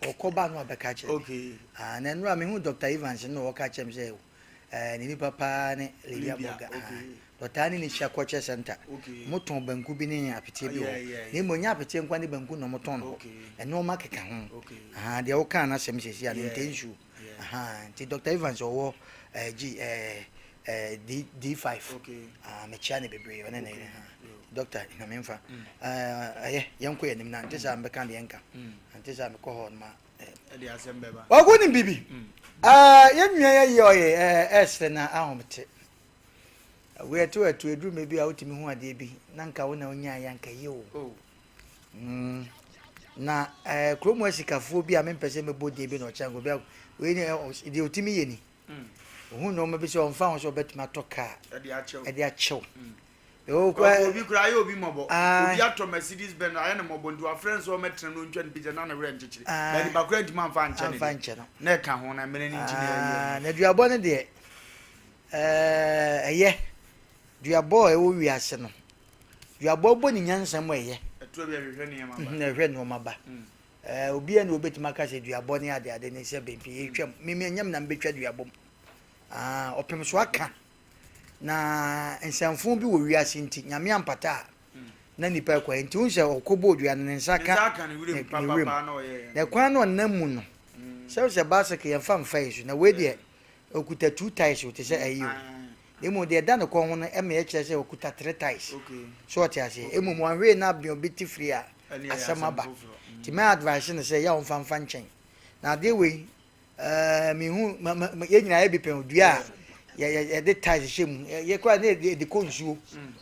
ɔkɔ ba no abɛka kyerɛ okay. ah, na nnora mehu Dr. Evans no ɔka kyerɛ me sɛ eh, ne nipa paa ne Lydia Boga ah, dɔtaa ne ne hyia culture center okay. motɔn banku bi ne apeteɛ bi yeah, wɔ yeah, na mmom nyɛ apeteɛ nkwa ne banku na ɔmotɔn no hɔ ɛnoɔma keka ho okay. ah, deɛ wokaa no asɛm sɛsi a ne yeah. ntɛnsuo yeah. ah, nti Dr. Evans ɔwɔ eh, G, eh, eh, D, D5 okay. ah, mekyia ne bebree ɔne ne yere Doctor, Nyame mfa. Ɛyɛ, yɛnkɔ yɛn anim na nte saa mbɛka deɛ nka. Nte saa mekɔ hɔ no ma. Ɛde asɛm bɛba. Wagu nim bibi. Yɛn nua yɛ yɛ ɔyɛ ɛsrɛ na ahomte. Wei ɛto ɛto eduru mɛ bi a wotumi hu adeɛ bi na nka wo na wonya yɛ anka yie o. Oh. Mm. Na ɛɛ kurom asikafoɔ bi a mempɛ sɛ mɛbɔ din bi na ɔkyɛn nka obi a wei ne deɛ otumi yɛ ni. Ohun nneɛma bi sɛ ɔmfa ho sɛ ɔbɛtumi atɔ kaa ɛde akyɛw. Kwaku obi koraa ayɛ obi mmɔbɔ. Obi atɔ Mercedes Benz ayɛ no mmɔbɔ nti wafrɛ no sɛ ɔmmɛtena mu na ɔntwa ne picture na ne werɛ nkyekyere. But nipa koraa ntumi amfa ankyɛ ne de. Na ɛka ho na mmerɛ no nti na ɛyɛ. Na duabɔ no deɛ ɛyɛ duabɔ a ɛwɔ wiase no duabɔ bɔ ne nyansa mu ɛyɛ. Ɛtoa bi ɛhwehwɛ nneɛma ba. Ɛhwɛ nneɛma ba. Obiara ni obetumi aka sɛ duabɔ ne ade ade ne sɛ bɛmpi yɛtwam. Mimi ɛnyɛ me na mebɛtwa duabɔ mu. Ɔpem so aka. Na nsɛmfoo bi wɔ wiase nti, Nyame ampata a, na nipa ɛkɔ. Nti wohu sɛ ɔkɔ bɔɔ dua no, ne nsa ka ne ne wuram. Na kwan no ɔnam mu no, sɛ wohu sɛ bicycle yɛmfa mfa yi so, na wei deɛ ɔkuta two tyres o, te sɛ ayi o. Na mmom deɛ ɛda ne kɔn ho no ɛma ɛkyerɛ sɛ ɔkuta three tyres. So ɔte aseɛ? Mmom wanhwee na abɛn obi te firi a, asɛm aba. Nti mɛ advice no sɛ yɛ a ɔmfa mfa nkyɛn. Na adeɛ wei, Ɛɛ mehu ma ma yɛn nyinaa yɛ bi pɛn dua a yɛ yɛ yɛde tiles hyɛ mu yɛ kora ne yɛde kɔ nsuo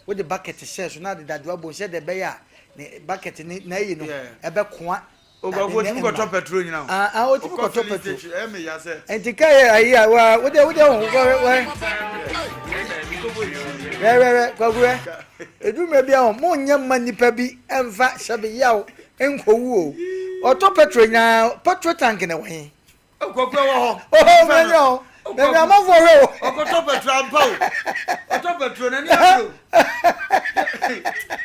wode bucket hyɛ so na de dadewa bom sɛ de ɛbɛyɛ a ne bucket ne n'ayi no ɛbɛkoa Oguafo otumi kɔtɔ petrol nyina o. Ah ah otumi kɔtɔ petrol. Ɛyɛ me ya sɛ. Nti ka yɛ ayi a wa wode wode ho wɔ wɔ. Wɛ wɛ wɛ kwaku wɛ. Edu mmerɛ bi a mo nyɛ mma nipa bi ɛnfa sɛbi yaw nkɔwu o. Ɔtɔ petrol nyinaa petrol tank na ɛwɔ he. Kwaku ɛwɔ hɔ. Oho mɛnyɛ o. Baabi amanfoɔ hwɛ o. Ɔkɔtɔ petrol ampa o. Ɔtɔ petrol n'ani abere o.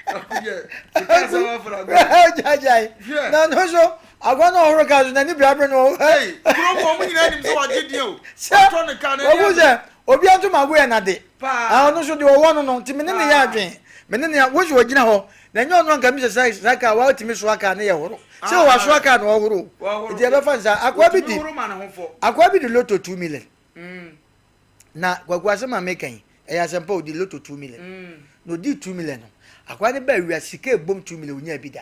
Kwaku deɛ ɛka asɛm afra go. Gyaagyae. Na no so agwa na ɔhoro kaa so n'ani bere abere no. Kurom wɔn nyinaa nim sɛ wagye deɛ o. Ɔtɔ ne kaa n'ani abere. Wahu sɛ obi ato ma ago yɛ n'ade. Paa. Ɔno nso deɛ ɔwɔ no no nti me ne ne yɛ adwene. Me ne ne wo sɛ ɔgyina hɔ na ɛnyɛ ɔno anka mi sɛ saa saa kaa watumi soa kaa ne yɛ horo. Sɛ Ah. wasoa kaa na ɔhoro. Wahoro. Nti ɛbɛfa nsa akoa bi Otumi di horo ma ne ho fɔ. akoa bi di loto 2 million. Mm. Na kwaku asɛm a meka yi ɛyɛ asɛmpa odi loto 2 million. Mm. Na odi 2 million no akoa ne baa wia sika ebom 2 million onya bi da.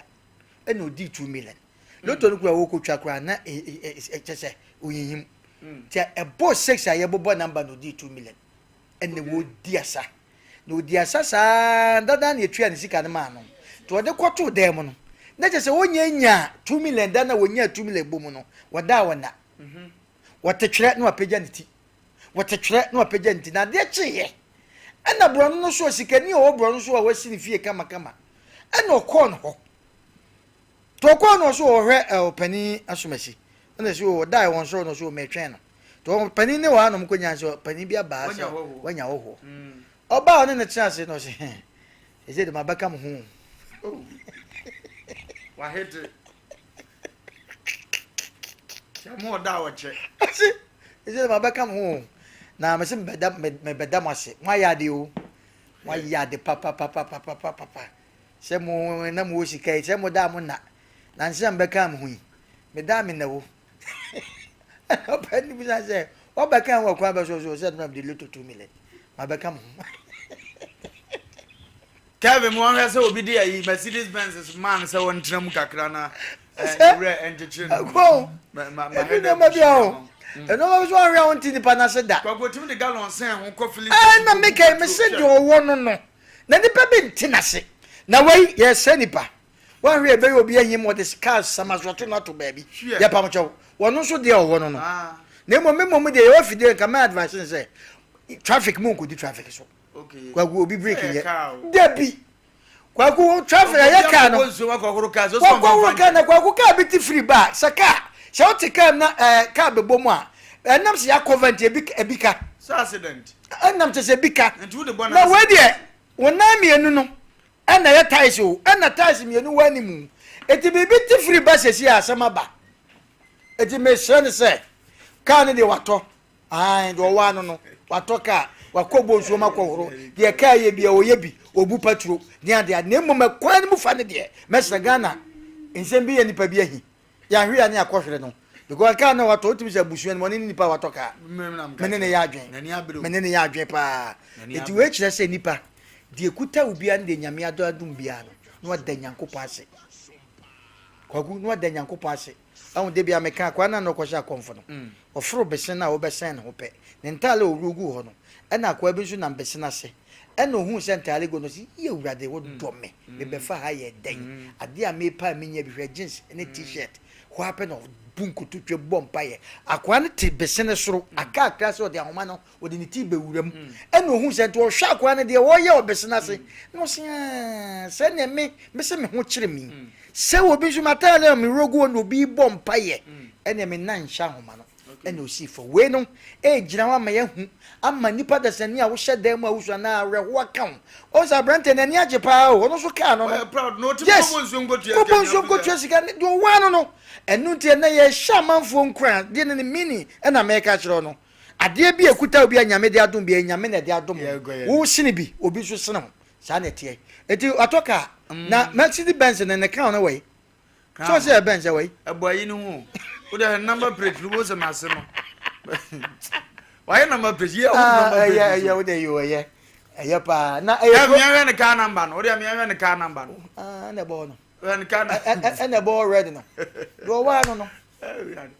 Ɛna odi 2 million. Loto no kura wɔkɔtwa koraa na kyɛ sɛ oyihim. Nti ɛbɔ 6 a yɛbobɔ number na odi 2 million. Ɛna wɔdi asa. Na ɔdii asa saa ara dada na yɛtuaa ne sika no maa no. Nti ɔde kɔtoo dan mu no, na kyerɛ sɛ ɔnnya nyaa 2 million da no a wɔnyaa 2 million bɔ mu no, wɔdaa wɔn nna. Wɔte twerɛ na wapagya ne ti. Wɔte twerɛ na wapagya ne ti. Na adeɛ kyeeɛ, ɛna borɔno no so, sikani a ɔwɔ borɔno so a wasi ne fie kamakama, ɛna ɔkɔɔ no hɔ. Nti ɔkɔɔ no ɔso ɔhwɛ ɔpanin asomasi. Ɛna ɔsi ɔdae wɔn soro no ɔso mɛtwɛn no. Nti ɔpanin ne wɔ ha na ɔmo kɔ nyaa sɛ ɔpanin bi abaa sɛ wanya hɔhoɔ. Ɔbaa ɔne no tena ase na ɔse hɛn. Ɛsɛ de mabɛka mo ho. Oh. Wahete. Kyɛ mo ɔda a ɔkyɛ. Ɛsɛ ɛsɛ de mabɛka mo ho. Na mese mebɛda mebɛda mo ase. Mo ayɛ ade o. Mo ayɛ ade papapapapapapa. Sɛ mo na mo wɔ sika yi, sɛ mo da a mo nna. Na nse a mebɛka mo ho yi, meda a me nna o. Ɛna ɔpɛ no bisa sɛ, wabɛka ho ɔkwan bɛ so so sɛ ɛna mede loto 2 million. Mabɛka mo ho. Kevin mo ahwɛ sɛ obi de ayi Mercedes Benz maa no sɛ wɔntena mu kakra na ne werɛ nkyekyere no. Ɛkɔ ebi nneɛma bi a o nneɛma bi so ahwɛ a wonte nipa n'ase da. Kwaku otumi de gallon sɛn ho kɔ filling station. Ɛna meka yi mese deɛ ɔwɔ no no na nipa bi nte n'ase na wei yɛsɛ nipa Woanhwɛ a ɛbɛyɛ obi ahim wɔde kaa samasoɔto no ato baabi. Yɛpam kyɛw. Wɔno nso deɛ ɔwɔ no no. Na mmom me mmom deɛ yɛwɔ fidie nka mɛ advice no sɛ traffic mu nkɔdi traffic so. Kwaku obi break nyɛ. Dabi. Kwaku traffic ɛyɛ kaa no. Wɔkɔhoro kaa na kwaku kaa bi ti firi ba sɛ kaa sɛ wote kaa na ɛɛ kaa bɛbɔ mu a ɛnam sɛ yɛakɔva nti ebi ebi ka. Ɛnam kyɛ sɛ ebi ka. Na wei deɛ wɔn nan mmienu no Ɛna ɛyɛ tiles o, ɛna tiles mmienu wɔ anim. Eti biribi te firi ba sɛsi a asɛm aba. Eti mesrɛ no sɛ kaa no deɛ watɔ. Ae, deɛ ɔwɔ ano no, watɔ kaa, wakɔ bɔ nsuo ma kɔhoro. Deɛ kaa yɛ bia ɔyɛ bi, ɔbu paturo ne adeɛ ade. Na mmom ɛkwan no mu fa no deɛ, mɛsrɛ Ghana nsɛm bi yɛ nipa bi ahi. Yɛahwe a ne akɔhwere no because kaa na watɔ wotumi sɛ abusua no mu ɔne ne nipa a watɔ kaa me ne ne yɛ adwen me ne ne yɛ adwen paa eti wei kyerɛ sɛ nipa deɛ kuta wo biara ne deɛ nyame adɔ adum biara no na wada nyankopɔn ase kwaku na wada nyankopɔn ase ɛho de bia meka akwaa na na ɔkɔhyɛ akɔmfo no mm. ɔforo besen na wɔbɛsɛn ne ho pɛ ne ntaale a ɔwuro gu hɔ no ɛna akwaa bi nso nam besen ase Ɛna ohuu sɛ ntaare gu no ɔse yie Awurade wo dɔ me me bɛfa ha yɛ dɛn adeɛ a meepɛ a menya bi hwɛ jeans ne t-shirt hɔ ara pɛ na ɔbu nkototwe bɔ mpaeɛ akoa no te bese no soro aka akra sɛ ɔde ahoma no ɔde ne ti bɛwura mu ɛna ohuu sɛ nti ɔhwɛ akoa no deɛ ɔyɛ wɔ bese no ase na ɔse aa sɛ neɛ me mese me ho kyere me sɛ obi nso m'ataare a mewerɛ gu hɔ na obi bɔ mpaeɛ ɛneɛ me nan nhyɛ ahoma no ɛna osii fam. Wei no egyina hɔ ama yɛahu ama nipa dasani a wohyɛ dan mu a wusu anaa awerɛhow aka wo. Ɔhu sɛ aberante no n'ani agye paa o, ɔno nso kaa no no. Yes, kɔbɔ nsuo nkɔtua sika ne deɛ ɔwɔ ano no. Ɛno nti ɛnɛ yɛhyɛ amanfoɔ nkuran, deɛ ne ne meaning ɛna mɛka akyerɛ wo no. Adeɛ bi a ɛkuta obi a Nyame de adom bi, ɛyɛ Nyame na ɛde adom wo. Wo sene bi, obi nso sene wo. Saa na ɛteɛ. Enti watɔ kaa. Na Mercedes Benz no ne crown no wɔ he? So ɔsɛ ɛbɛn sɛ wai. Ɛbɔ ayi no ho. Wo de number plate no wo sɛ n'ase no. Wayɛ number plate yɛ ɔmo number plate. Ɛyɛ ɛyɛ wo de yɛ ɛyɛ ɛyɛ paa na ɛyɛ. Ɛ miɛ hwɛ ne car number no wo de miɛ hwɛ ne car number no. Ah ɛna ɛbɔ hɔ no. Hwɛ ne car number. Ɛna ɛbɔ hɔ red no. Deɛ ɔwɔ ano no.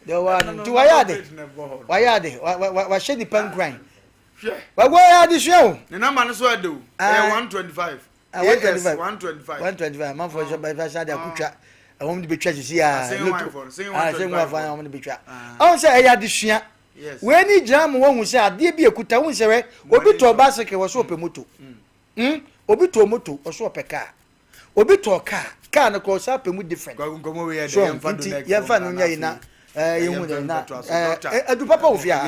Deɛ ɔwɔ ano nti wayɛ ade wayɛ ade wahyɛ nipa nkuran. Hwɛ. Wagua yɛ adesua o. Ne number no so ɛde o. Ɛyɛ 125. Ah, 125. 125. 125. Amanfoɔ sɛ bɛfa sa de akotwa. Ɛwɔm de betwa sisi a. Loto. Ah, sɛ nwa fa wɔn de betwa. Ɔn sɛ ɛyɛ adesua. Wei ni gyina mu wɔn sɛ adeɛ bi ekuta wɔn sɛ wɛ. Obi tɔ bicycle wɔ so ɔpɛ moto. Hmm. Obi tɔ moto wɔ so ɔpɛ car. Obi tɔ car. Car no kɔ ɔsan pɛ mu different. So nti yɛnfa no nyɛ yi na. Ɛɛ yɛhu dɛ na ɛɛ adu papa wɔ fie ha.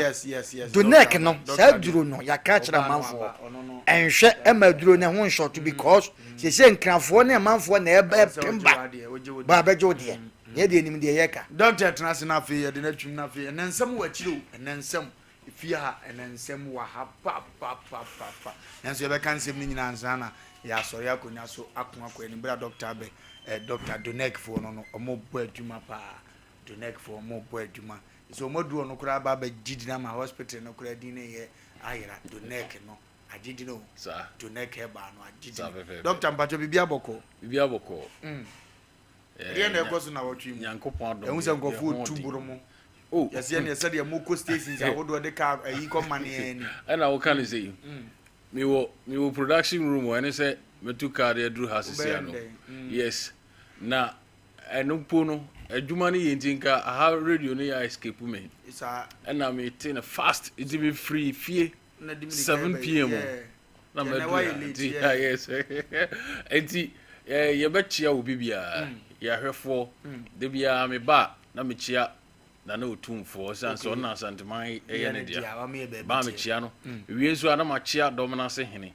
Donɛk no saa aduro no yɛaka akyerɛ amanfoɔ ɛnhwɛ ɛma aduro no ɛho nshɔto because sese nkrafoɔ ne amanfoɔ na ɛpem ba ba abɛgye wo deɛ yɛ deɛ nim deɛ yɛka. Doctor tena ase na afei yɛde no atwim na afei ɛnɛ nsɛm wɔ akyire o ɛnɛ nsɛm efie ha ɛnɛ nsɛm wɔ ha papapapapa nanso yɛbɛka nsɛm no nyinaa ansa na yɛasɔre akonnwa so ako akɔ anim berɛ a doctor abɛ eh, doctor Donɛk foɔ no no ɔmo bɔ adwuma paa Donec foɔ ɔmo bɔ adwuma sɛ ɔmo aduru ɔno koraa aba abɛgye din ama hospital no koraa din no yɛ ayera Donec no agye din o Donec herbal no agye din doctor mpakyɛ biribi abɔkɔ biribi abɔkɔ mm. ɛdeɛ na ɛkɔ so na wɔtwe mu nyankopɔn adom ɛhu sɛ nkurɔfoɔ tu boro mo oh. yɛsɛ neɛ sɛdeɛ mokɔ stations ahodoɔ de kaa ayi kɔ ma ne ani ɛna woka ne sɛ yi mm. mewɔ mewɔ production room ɛne sɛ mɛtu kaa de aduru ha sisi ano mm. yes na Ɛno mpo no, adwuma no yɛ nti nka aha radio no yɛ escape me. Ɛna me te no fast nti me firi fie 7 pm na mɛdu ha nti yes nti yɛbɛkyia obi biara mm. yɛahwɛfoɔ mm. da biara me ba na mekyia. Nana Otumfoɔ ɛsiane sɛ ɔno na Asanteman yɛ ne dea. Ba a mekyea no. Mewie nso a na makyea Dɔmena ase hene,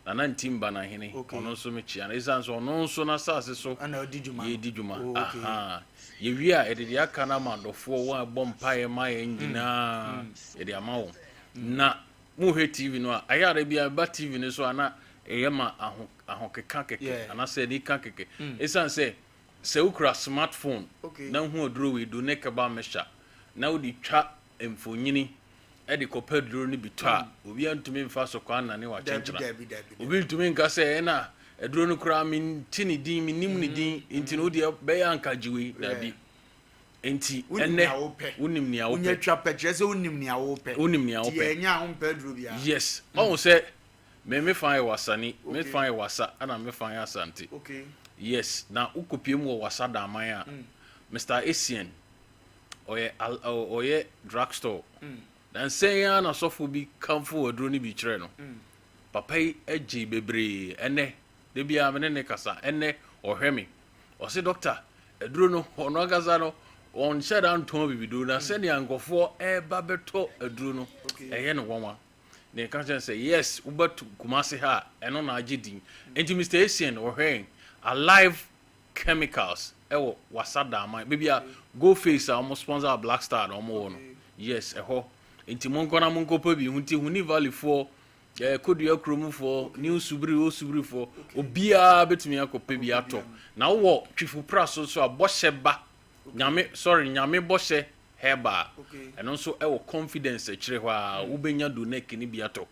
Nana Ntim Banahene, ɔno nso mekyea no ɛsiane sɛ ɔno nso n'asase so yɛredi dwuma. Ahaa. Yɛwie a yɛde deɛ aka no ama adɔfoɔ, wɔn a ɛbɔ mpaeɛ ma yɛn nyinaa yɛde ama wɔn. Na mohwɛ TV no a, ɛyɛ a da biara meba TV no so a na ɛyɛ ma aho ahokeka kɛkɛ anaasɛ anika kɛkɛ ɛsiane sɛ Sɛ wokura smartphone na wohu aduro wei, Donne Kebab Mixture, na wode twa mfonini de kɔpɛ aduro no bi tɔ a, obiara ntumi mfa so kwan nnane w'akyenkyena. Obi ntumi nka sɛ ɛna aduro no koraa mente ne din, mennim ne din, nti no wodeɛ bɛyɛ anka gye wei. Daabi. Nti ɛnɛ wonim nea wopɛ. Wonya twa pɛ kyerɛ sɛ wonim nea wopɛ. Wonim nea wopɛ. Nti yɛnyɛ a wompɛ aduro biara. Yes. Ɔhu sɛ Me me fa yɛ Wasani, me fa yɛ Wasa ɛna me fa yɛ Asante. Yes, na wokɔpie mu wɔ Wasa Daman a, Mister Essien, ɔyɛ ɔyɛ drug store. Nansa yi ara na sɔfo bi kamfoo aduro no bi kyerɛɛ no. Papa yi gyee bebree. Ɛnnɛ, da biara me ne no kasa. Ɛnnɛ, ɔhwɛ me. Ɔse, Doctor, aduro no, ɔno ankasa no, ɔnhyɛ da ntɔn abibiduro, na sɛnea nkurɔfoɔ reba bɛtɔ aduro no, ɛyɛ no nwanwa. Na yɛka kyerɛ no sɛ yes woba Kumasi ha a ɛno na agye din. Nti Mister Essien ɔhwɛ yɛn Alive Chemicals ɛwɔ Wasa Daman baabi a Go Face a wɔn sponsor Black Star na wɔn wɔ no yes ɛhɔ. Nti monkɔ na monkɔ pɛ bi. Nti Huni Valley foɔ ɛɛ Kodua kurom foɔ New Subiri Old Subiri foɔ obiara bɛtumi akɔ pɛ bi atɔ. Na wowɔ Twifo Praso nso a Bɔhyɛ Ba Nyame sorry Nyame Bɔhyɛ Herbal, ɛno nso wɔ Confidence akyire hɔ ara, wobɛnya Donec no bi atɔ.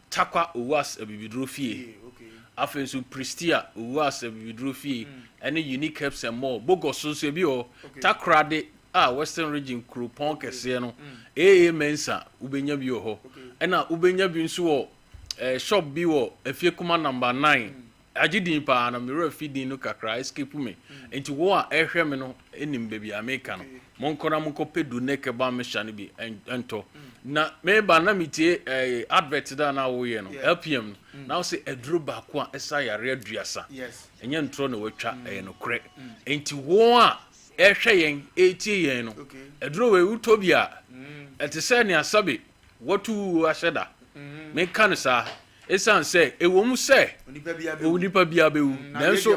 Tarkwa Owuas Abibiduro Fie, afei nso Prestea Owuas Abibiduro Fie, ɛne Unique Herbs and More. Bogos nso ebi wɔ hɔ. Takoradi a Western Region kuropɔn kɛseɛ no, AA Mensah, wobɛnya bi wɔ hɔ. Ɛna wobɛnya bi nso wɔ eh, shop bi wɔ Afiekuma number 9. Agye din paa na me werɛ afi din no kakra, escape me. Nti wɔn a ɛrehwɛ me no nim baabi a meka no. Monkɔ na monkɔpɛ Dunne Kebab Mixture no bi ntɔ. Na meba na metie eh, advert da na woyɛ no, LPM no, na wose aduro baako a ɛsa yare aduasa. Ɛnyɛ ntorɔ na watwa, ɛyɛ nokorɛ. Nti wɔn a ɛrehwɛ yɛn, ɛretie yɛn no, aduro wei wotɔ bi a, ɛte sɛ nea sɛbe watu wuo ahyɛ da. Menka no saa. Esiane sɛ ɛwom sɛ onipa biara bɛwu, nanso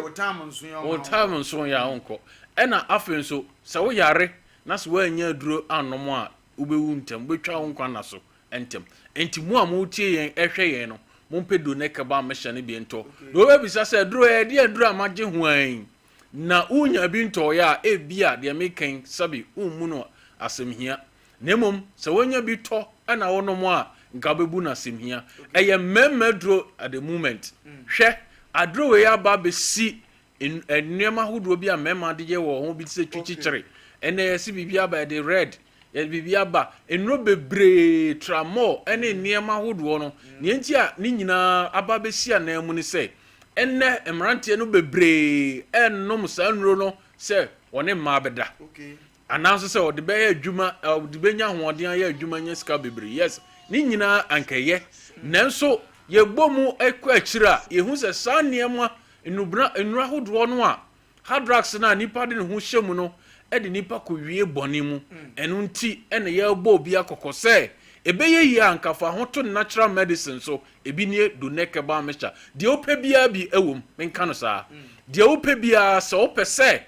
wo time nso yɛ a wonkɔ. Ɛna afei nso sɛ woyare na sɛ woannya aduro annom a, wobɛwu ntɛm, wobɛtwa wo nkwa nna so ntɛm. Enti mo a moretie yɛn rehwɛ yɛn no, mompɛ Donekeba mixture no bi ntɔ. Na wobɛbisa sɛ, aduro ɛyɛ deɛn aduro a magye ho ara yi? Na wonya bi ntɔeɛ a, ebia deɛ mereka yi, sɛbe wommu no asɛmhia. Na mmom sɛ wonya bi tɔ na wonom a, nka wobɛbu no asɛmhia. Ɛyɛ mmarima aduro at the moment. Hwɛ, aduro wei aba abɛsi nneɛma ahodoɔ bi a mmarima de yɛ wɔn ho bi te sɛ twikyikyere. Ɛnɛ yɛse biribi aba, yɛde red, yɛde biribi aba. Nnuro bebree, tramol ne nneɛma ahodoɔ no. Nea nti a ne nyinaa aba abɛsi anan mu ne sɛ, ɛnnɛ mmeranteɛ no bebree renom saa nnuro no sɛ wɔne mmaa bɛda. Anaa nso sɛ ɔde bɛyɛ adwuma, ɔde bɛnya ahoɔden ayɛ adwuma anya sika bebree. Yes, ne nyinaa anka ɛyɛ. Nanso yɛbɔ mu kɔ akyiri a, yɛhu sɛ saa nneɛma, nnubena, nnuro ahodoɔ no a, hard drugs no a nipa de ne ho hyɛ mu no de nipa kɔwie bɔne mu. Ɛno nti na yɛrebɔ obi akɔkɔ sɛ, ɛbɛyɛ yie a anka fa ho to natural medicine so. Ebi nie, Donec Herbal Mixture. Deɛ wopɛ biara bi wɔ mu, menka no saa. Deɛ wopɛ biara, sɛ wopɛ sɛ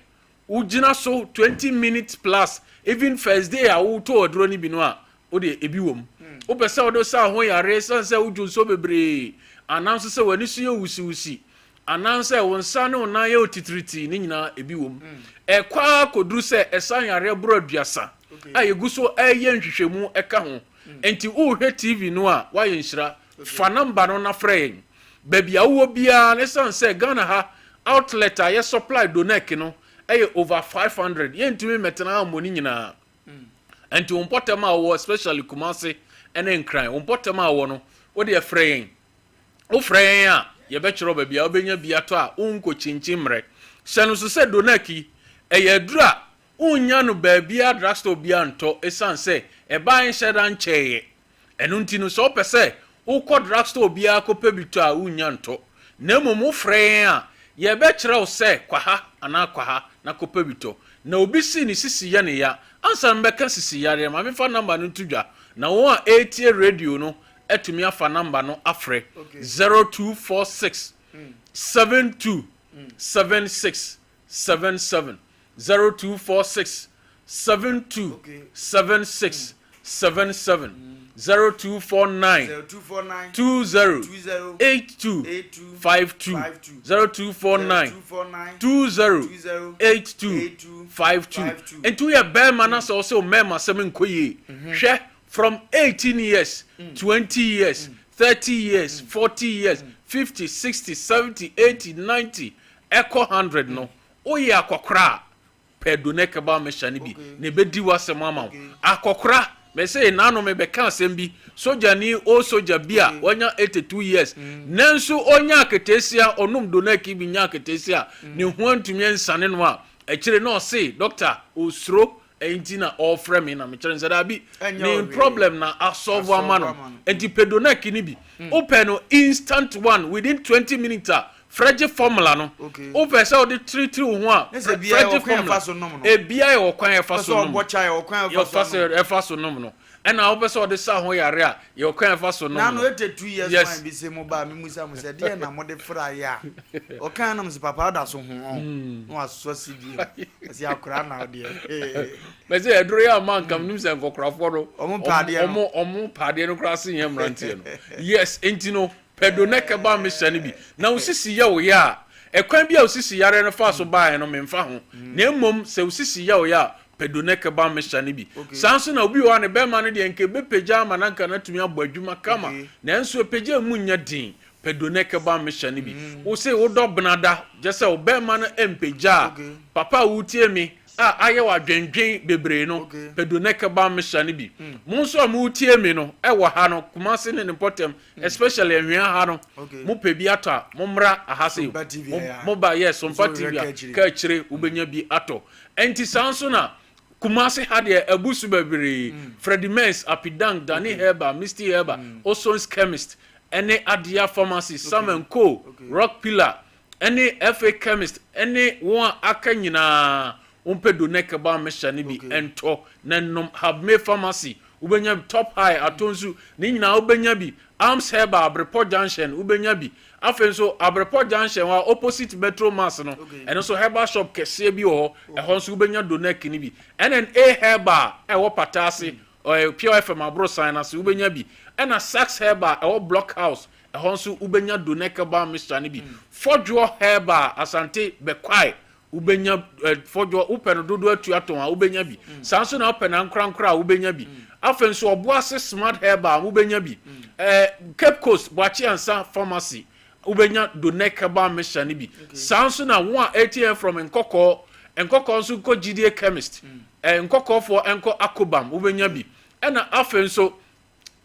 Wogyina so 20 minutes plus even first day a wotɔ aduro no bi no a wodeɛ ebi wɔ mu. Wopɛ sɛ wode sa ho yareɛ ɛsiane sɛ wodwo nsuo bebree anaa nso sɛ w'ani so yɛ wusiwusi anaa sɛ wo nsa ne wo nan yɛ otitiritii ne nyinaa ebi wɔ mu. Ɛkɔ ara kɔduru sɛ ɛsa yareɛ boro aduasa a yɛgu so ɛreyɛ nhwehwɛmu ɛka ho. Nti worehwɛ TV no a woayɛ nhyira. Fa number no na frɛ yɛn. Baabi a wowɔ biara no ɛsiane sɛ Ghana ha outlet a yɛ supply Donec no yɛ over 500 yɛntumi mmɛtena ha mmɔ ne nyinaa. Nti wo mpɔtam a wowɔ especially Kumasi ne Nkran wo mpɔtam a wowɔ no wo deɛ frɛ yɛn. Wofrɛ yɛn a yɛbɛkyerɛ wo baabi a wobɛnya bi atɔ a wonkɔ kyinkyin mmerɛ. Hyɛ no nso sɛ Donec yi ɛyɛ aduro a wonnya no baabiara drugstore biara ntɔ ɛsiane sɛ ɛbaeɛ nhyɛ da nkyɛeɛ. Ɛno nti no, sɛ wopɛ sɛ wokɔ drugstore biara kɔpɛ bi tɔ a, wunnya ntɔ. Na mmom wofrɛ yɛn a, Yɛbɛkyerɛ wo sɛ kɔ ha anaa kɔ ha na kɔpɛ bi tɔ. Na obi se ne sisi yɛ ne ya. Ansa na mebɛka sisi yareɛ, ma memfa number no nto dwa na wɔn a ɛretie radio no atumi afa number no afrɛ, 0246 72 76 77 0246 72 76 77 0249 20 82 52 0249 20 82 52. Nti woyɛ bɛrima na sɛ ɔsɛ mmarima asɛm nkɔ yie, hwɛ, from 18 years, 20 years, 30 years, 40 years, 50, 60, 70, 80, 90 ɛkɔ 100 no, woyɛ akɔkora a, pɛ Donekebal mixture no bi na ɛbɛdi w'asɛm ama wo. Akɔkora, mese naano mebɛka asɛm bi, sogyani, old soldier bi a wanya 82 years, nanso ɔnya aketeesia, ɔnom Doneki bi nya aketeesia a, ne ho antumi ansane no a, akyire na ɔse, doctor, ɔsuro nti na ɔrefrɛ me na mekyerɛ no sɛ daabi, ne problem na asɔlvo ama no. Nti pɛ Doneki no bi. Wopɛ no instant one, within 20 minutes a, frɛgye formula no. Wopɛ sɛ wode tiritiri wo ho a, frɛgye formula. Ebia yɛ ɔkwan a ɛfa so nom. Yɛfa so nom no. Ɛna wopɛ sɛ ɔde sa ho yare a, yɛ ɔkwan a ɛfa so nom no. Nano 82 years man bi se mo ba me musa mo sɛ deɛ na mode fra yɛ a, ɔkan nam sɛ papa ɔda so ho ɔn na wasɔ si bi ɔsi akora na ɔdeɛ. Mɛsɛ ɛduro yɛ ama nka menim sɛ nkɔkorafoɔ no ɔmo paadeɛ no ɔmo paadeɛ no koraa sen yɛn mmeranteɛ no. Yes, enti no pɛ donɛkɛba mixture no bi na wo sisi yɛ wo ya a, ɛkwan bi a wo sisi yareɛ no faa so baeɛ no memfa ho, na mmom sɛ wo sisi yɛ wo ya a, pɛ donɛkɛba mixture no bi. Saa nso na obi wɔ hɔ a ne bɛrima no deɛ nka ɛbɛpagya ama no anka no atumi abɔ adwuma kama, nanso ɛpagya mu nyɛ den, pɛ donɛkɛba mixture no bi. Wo se wodɔ benada, gyɛ sɛ wo bɛrima no mpagya a, papa a woretie me a ayɛ wo adwendwen bebree no, pɛ donɛkɛba mixture no bi. Mo nso a moretie me no wɔ ha no, Kumasi ne ne mpɔtam, Especially anwia ha no, mo pɛ bi atɔ a, mo mmra aha sei. Mo ba yes, Sompa TV a, ka akyire wobɛnya bi atɔ. Ɛnti saa nso na Kumasi ha deɛ abu so bebree. Freddie Mens, Apidang, Danny Herbal, Misty Herbal, Oson's Chemist, ɛne Adia Pharmacy, Sam and Co, Rock Pillar, ɛne FA Chemist, ɛne wɔn a aka nyinaa. Wompɛ Donec Herbal Mixture no bi ntɔ na nom. Habme Pharmacy, wobɛnya bi. Top High, Atonsu, ne nyinaa wobɛnya bi. Arms Herbal, Abrepɔ Junction, wobɛnya bi. Afei nso, Abrepɔ Junction hɔ a, opposite Metro Mass no, ɛno nso herbal shop kɛseɛ bi wɔ hɔ. Ɛhɔ nso wobɛnya Donec no bi. NNA Herbal a ɛwɔ Pata ase, Pure FM aborosan no ase, wobɛnya bi. Ɛna Sax Herbal a ɛwɔ Block House, ɛhɔ nso wobɛnya Donec Herbal Mixture no bi. Fɔdwoɔ Herbal, Asante Bɛkwae, Wobɛnya fɔdwoɔ, wopɛ no dodoɔ atua tɔn a, wobɛnya bi. Saa nso na wopɛ no ankorankoro a, wobɛnya bi. Afei nso Ɔboase Smart Herbal, wobɛnya bi. Cape Coast, Boakye Ansa Pharmacy, wobɛnya Donec Herbal Mixture no bi. Saa nso na wɔn a ɛretie yɛn from Nkɔkɔɔ, Nkɔkɔɔ nso nkɔ Gyidie Chemist, Nkɔkɔɔfoɔ nkɔ Akobam, wobɛnya bi. Ɛna afei nso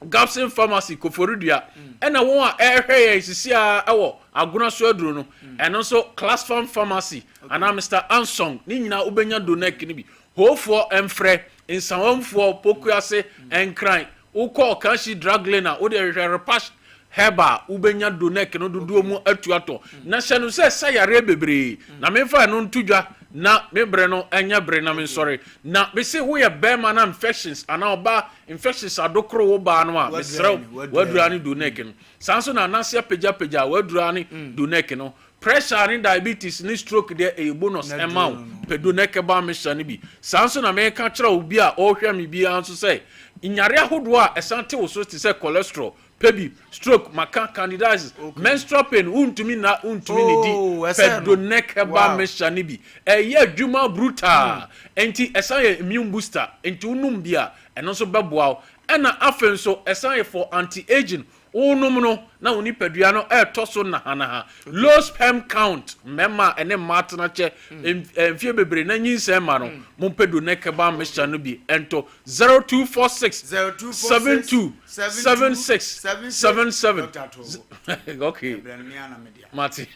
Gabson Pharmacy, Koforidua, ɛna wɔn a ɛrehwɛ yɛn sisi a ɛwɔ Agona so aduro no, ɛno nso Classfarm Pharmacy anaa Mr. Ansong, ne nyinaa wobɛnya Donec no bi. Hoofoɔ mfrɛ, Nsawamfoɔ, Pokuase, Nkran, wokɔ Ɔkanhyi Drug Lane a, wode hwehwɛ Repash Herbal, wobɛnya Donec no dodoɔ mu atu atɔ. Na hyɛ no sɛ ɛsa yareɛ bebree, na memfa ɛno nto dwa na me bere no nyɛ bere na mensɔre. Na mese woyɛ barima na infections anaa ɔbaa Infections adokoro wo baa no a, mesrɛ wo, w'aduru ara ne Donec no. Saa nso na anase apagyapagya a, w'aduru ara ne Donec no. Pressure ne diabetes ne stroke deɛ, ɛyɛ bonus ɛma wo. Pɛ Donec herbal mixture no bi. Saa nso na meka kyerɛ obi a ɔrehwɛ me biara nso sɛ, nyare ahodoɔ a ɛsan te wo so te sɛ cholesterol, Pɛ bi, stroke, maka, candidiasis, menstrual pain, wontumi nna, wontumi nnidi, Oh, pɛ ɛsɛ no. Donec herbal Wow. mixture no bi. Ɛyɛ adwuma brutal. Enti ɛsan yɛ immune booster, enti wonom bi a, ɛno nso bɛboa wo. Ɛna afei nso, ɛsan yɛ for anti-aging. Wonom no, na wo nipadua no ɛretɔ so nahanaha. Low sperm count, mmarima a ɛne mmaa tena kyɛ mfeɛ bebree na nyinsɛn mma no, mompɛ Donec herbal mixture no bi ntɔ. 0246 72 76 77 okay mate